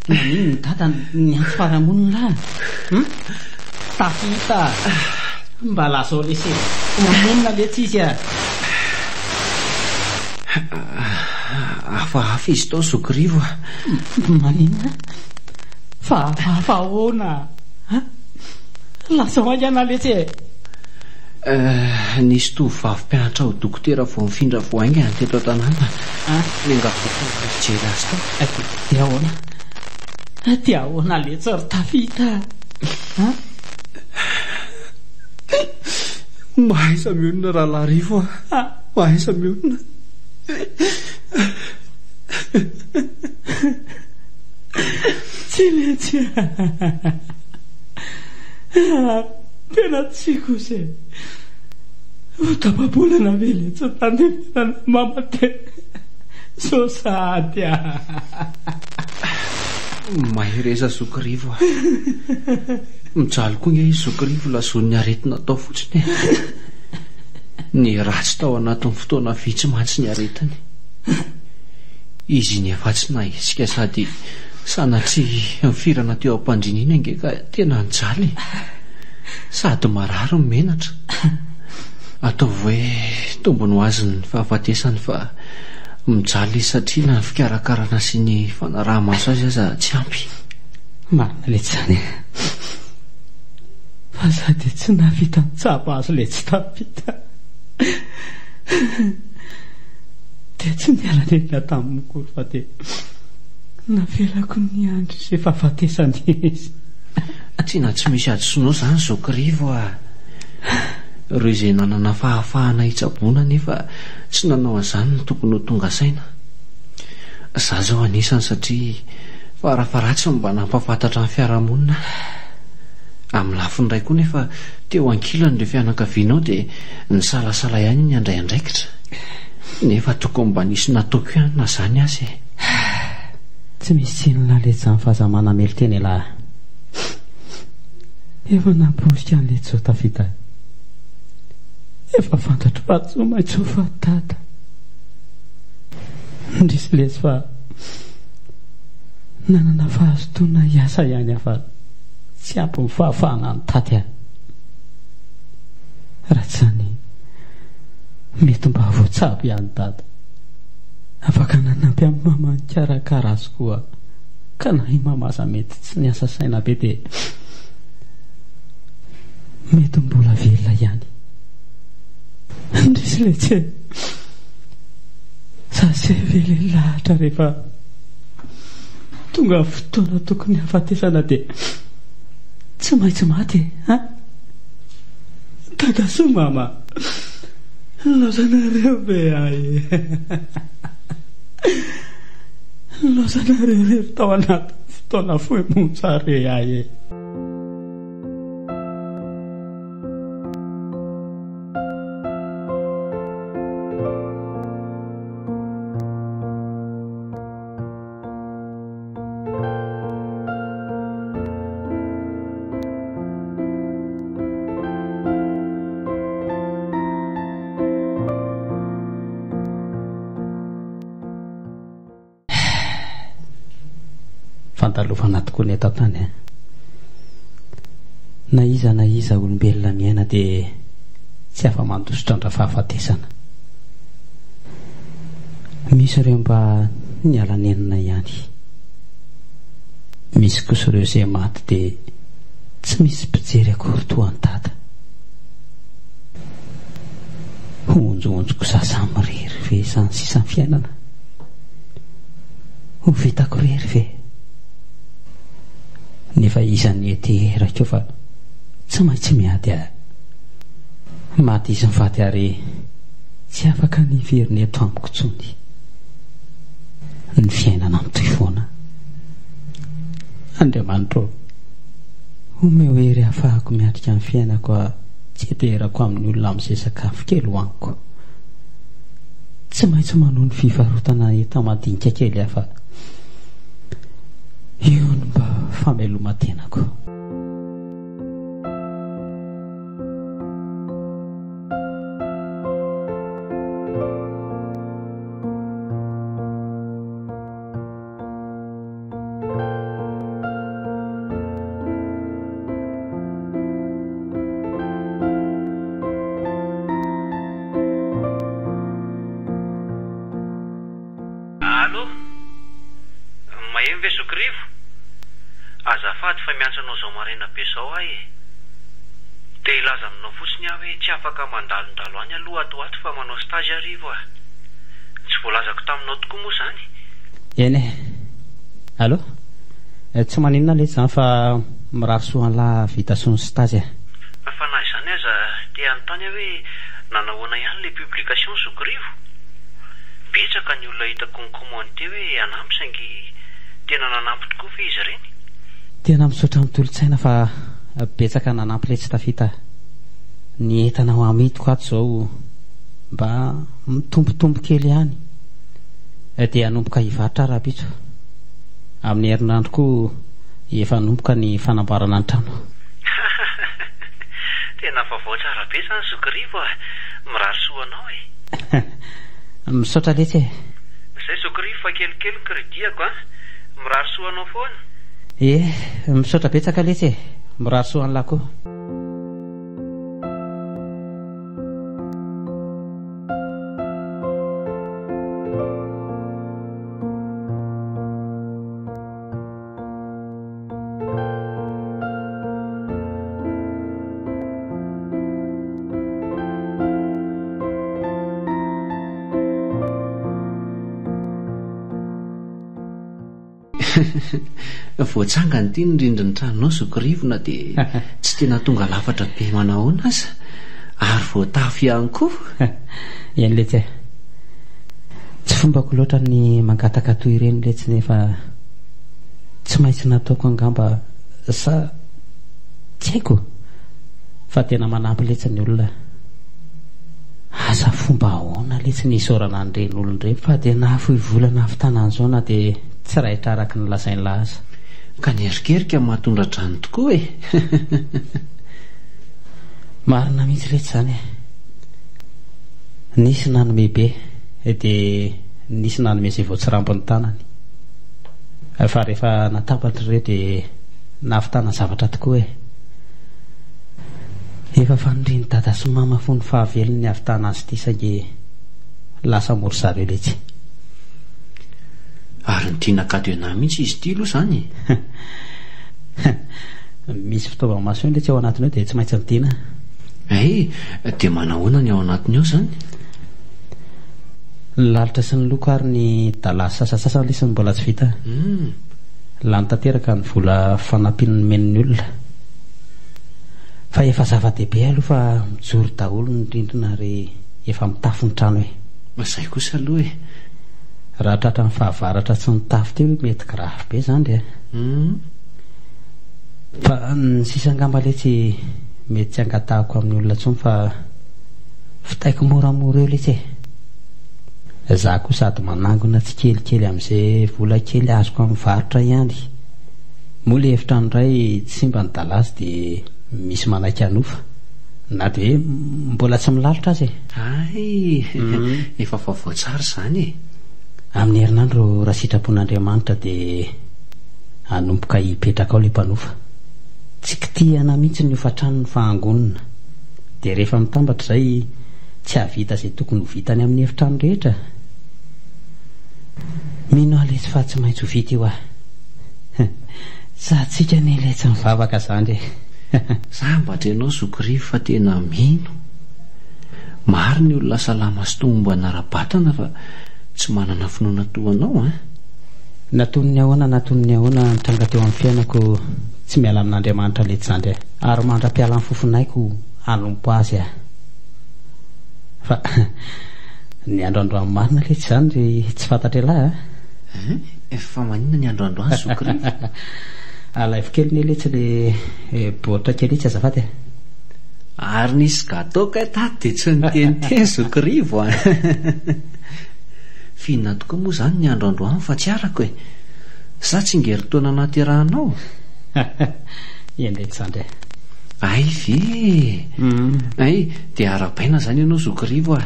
Naninona i dada niantso fiarahamonina lahy? Hum? Tafita! Mba lazao lesy e! Maninona letsy izy a? Hafahafa izy tao zoky Rivo a! Maninona? Fa hafahafa ahoana? An? Lazao haingana letsy e! Nisy tovovavy mpianatra ho dokotera vao nifindra vao haingana teto an-tanàna. Niangavy hijery azy tao. Dia ahoana? Dia ahoana letsy ry Tafita a? Mahaiza mionona rahalahy Rivo a! Mahaiza mionona. Tsy letsy a! Tena tsy kosa e! Vao tapa-bolana ve letsy nandevenana mama dia zao sahady a! Mahereza zoky Rivo a! Mijaly koa nge izy zoky Rivo lazoin'ny aretina tao fotsiny e! Niratsy tao anatin'ny fotoana vitsy mantsy ny aretiny. Izy iny efa tsy nahetsika sady sanatria nifirana teo am-pandriana iny ange ka tena nijaly e! Sady marary no menatra. Ataovy hoe tombony ho azy ny fahafatesany fa mijaly izy satria na ny fikarakarana sy ny fanaraha-maso azy aza tsy ampy. Marina letsy izany e! Fa za dia tsy nahavita nitsabo azy letsy tafita. Dia tsy niala nenina taminy akory fa dia navelako niandry izay fahafatesany izy. Tena tsy misy hadisoanao izany zoky Rivo a! Ireo izay nanana fahafahana hitsaboana nefa tsy nanao an'izany no tokony ho tonga saina. Za izao anisany satria farafaharatsiny mba nampahafantatra ny fiarahamonina aho. Amin'ny lafiny iray koa nefa teo ankilany ireo fianakavianao dia nisalasala ihany ny handray andraikitra. Nefa tokony mba nisy nataoko ihany na izany aza e. Tsy misy tsinona letsy izany fa aza manamelo-tena elah. Efa namporisika an'i Letso tafita. Efa fantatro fa tsy maintsy ho faty dada. Indrisy lesy fa nanana fahazotoana hiasa ihany aho fa tsy ampy ny fahafahana nitaty ahy. Raha tsy izany mety mba voatsabo ihany dada. Afaka nanampy an'i mama nikarakara azy koa ka na i mama aza mety tsy niasa saina be dia mety mbola velona ihany. Indrisy letsy e! Za se ve le lahatra rehefa tonga ny fotoana tokony hahafatesana dia tsy maintsy maty e! An? Dada sy mama, nilaozanareo ve ahy e? Nilaozanareo irery tao anatin'ny fotoana fohy monja re ahy e! Fandalovana tokoa ny eto an-tany a. Na iza na iza olombelona miaina dia tsy afa-mandositra an-dRafahafatesana. Misy ireo mba niala nenina ihany. Misy kosa ireo izay maty dia tsy misy mpijery akory toa an'i Dada. Honjohonjoko za samirery ve izany sisa ny fiainana? Ho vitako irery ve? Nefa iza ny hetehera-ko fa tsy maintsy miady aho. Maty izy mivady ary tsy afaka ny hiverina eto amiko intsony. Ny fiainana mitohy foana. Andriamanitra ô, omeo hery hahafahako miatrika ny fiainako aho tsy heteherako amin'ny olona amin'izay sakafo kely hohaniko. Tsy maintsy manohy ny fivarotana enta-madinika kely aho fa io no mba fameloman-tenako. Allo! Maheno ve zoky Rivo? Azafady fa miantso anao izao maraina be izao aho e! Te hilaza aminao fotsiny aho hoe tsy afaka mandalondalo any aloha ato ho ato fa manao stage aho Rivo a! Tsy voalazako taminao tokoa moa izany. Eny e! Allo! Tsy maninona letsy izany fa mirary soa an'lah hahavita soa ny stage e! Fa na izany aza te hanontany aho hoe nanahoana ihany ilay publication zoky Rivo? Betsaka ny olona hitako ni-commenter hoe hanampy saingy tena nanampy tokoa ve izy ireny? Tena misaotra ny tolo-tsaina fa betsaka nanampy letsy tafita ny entana ho amidiko ato izao mba mitombotombo kely ihany dia hanomboka hivarotra aho rahampitso. Amin'ny herinandro koa efa hanomboka ny fanamboarana ny trano. Tena vaovao tsara be izany zoky Rivo a! Mirary soa anao e! Misaotra letsy e! Zay zoky Rivo fa kelikely ny crédit-ako a! Mirary soa anao foana. Ie, misaotra betsaka letsy e! Mirary soa an'lah koa. Voatsangana ity ny rindrin'ny tranonao zoky Rivo na dia tsy tena tonga lafatra be manahoana aza ary voatafo ihany koa. Eny letsy e. Tsy fombako loatra ny mangataka toy ireny letsy nefa tsy maintsy nataoko angamba sa tsy haiko fa tena manampy letsy ny olona. Asa fomba ahoana letsy ny isaorana an'ireny olona ireny fa dia nahafoy vola nahavitana an'izao na dia tsy raitra araka ny lazain'lah aza. Ka ny erikerika mahatondra-drano tokoa e! Marina mihitsy letsy izany e! Nisy nanome be dia nisy nanome izay voatsirambin'ny tanany. Fa rehefa natambatra ireo dia nahavitana zavatra tokoa e! Efa fanirian'i dada sy mama fony fahavelony ny hahavitana azy ity saingy lasa moa ry zareo letsy. Ary ny tiana cadenas mihitsy izy ity aloha izany e! Misy fitaovam-maso eo letsy ao anatiny ao dia tsy maintsy midina. Hay, dia manahoana ny ao anatiny ao izany? Ny lalitra sy ny loko ary ny dalasy sasantsasany lesy no mbola tsy vita. Lany tanteraka ny vola fanampiana nomen'ny olona. Fa efa zava-dehibe aloha fa mijoro daholo ny rindrina ary efa mitafo ny trano e. Izay kosa aloha e. Raha tratran'ny fahavaratra tsy nitafo teo mety grave be izany ry a. Fa ny sisa angamba letsy mety tsy angatahako amin'ny olona intsony fa vitaiko moramora eo letsy e. Za koa sady manangona tsikelikely amin'izay vola kely azoko amin'ny varotra ihany. Moa le efitrano iray tsy simba ny dalazy dia misy manaiky hanofa na dia hoe mbola tsy milalotra aza e. Hay! Efa vaovao tsara izany e! Amin'ny herinandro raha sitrapon'Andriamanitra dia hanomboka hipetraka ao ilay mpanofa. Tsy kitihana mihitsy ny hofan-tranony fa angonina. Dia rehefa mitambatra izay tsy hahavita izay tokony ho vitany amin'ny efitrano rehetra. Mino aho lesy fa tsy maintsy ho vita io ah. Sahantsika anie ilay tsy mivavaka zandry e. Sambatra ianao zoky Rivo fa tena mino. Maro ny olona salama sy tomombana ara-batana fa tsy manana finoana toa anao an. Na toy ny ahoana na toy ny ahoana nitranga teo amin'ny fiainako tsy miala amin'Andriamanitra letsy zandry a. Ary mandra-pialan'ny fofon'aiko hanompo Azy aho. Fa ny andro androany marina letsy izany ry tsy fantatr'ialahy a. Hein? Fa maninona ny andro androany zoky Rivo? Alaivo kely ne letsy le baoritra kely itsy azafady e. Ary nisy gateau kay tato dia tsy niteniteny zoky Rivo a. F'inona tokoa moa izany ny andro androany fa tsy arako e. Sa tsingerin-taona nahaterahanao? Eny letsy zandry e. Hay ve e! Hay, dia arahabaina izany ianao zoky Rivo a!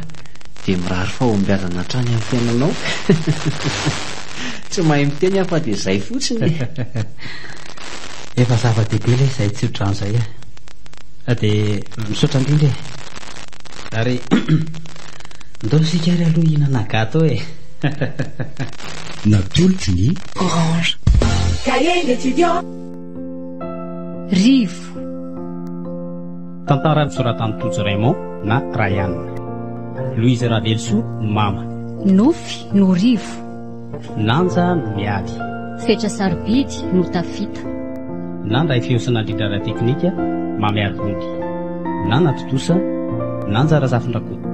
Dia mirary fahombiazana hatrany amin'ny fiainanao. Tsy mahay miteny aho fa dia izay fotsiny e! Efa zava-dehibe ilay izay tsodrano izay a! Dia misaotra indrindra e! Ary ndao isika ary aloha hihinana gateau e! Natolotry ny. Orange. Cahier d'étudiant. Rivo. Tantara nosoratan'i Tojo Raymond na Ryan. Louise Ravelosoa no mama. Nofy no rivo. Nanja no miady. Fetra sarobidy no tafita. Nandray feo sy nandrindra ara-teknika, Mamy Arivony. Nanatontosa, Nanja Razafindrakoto.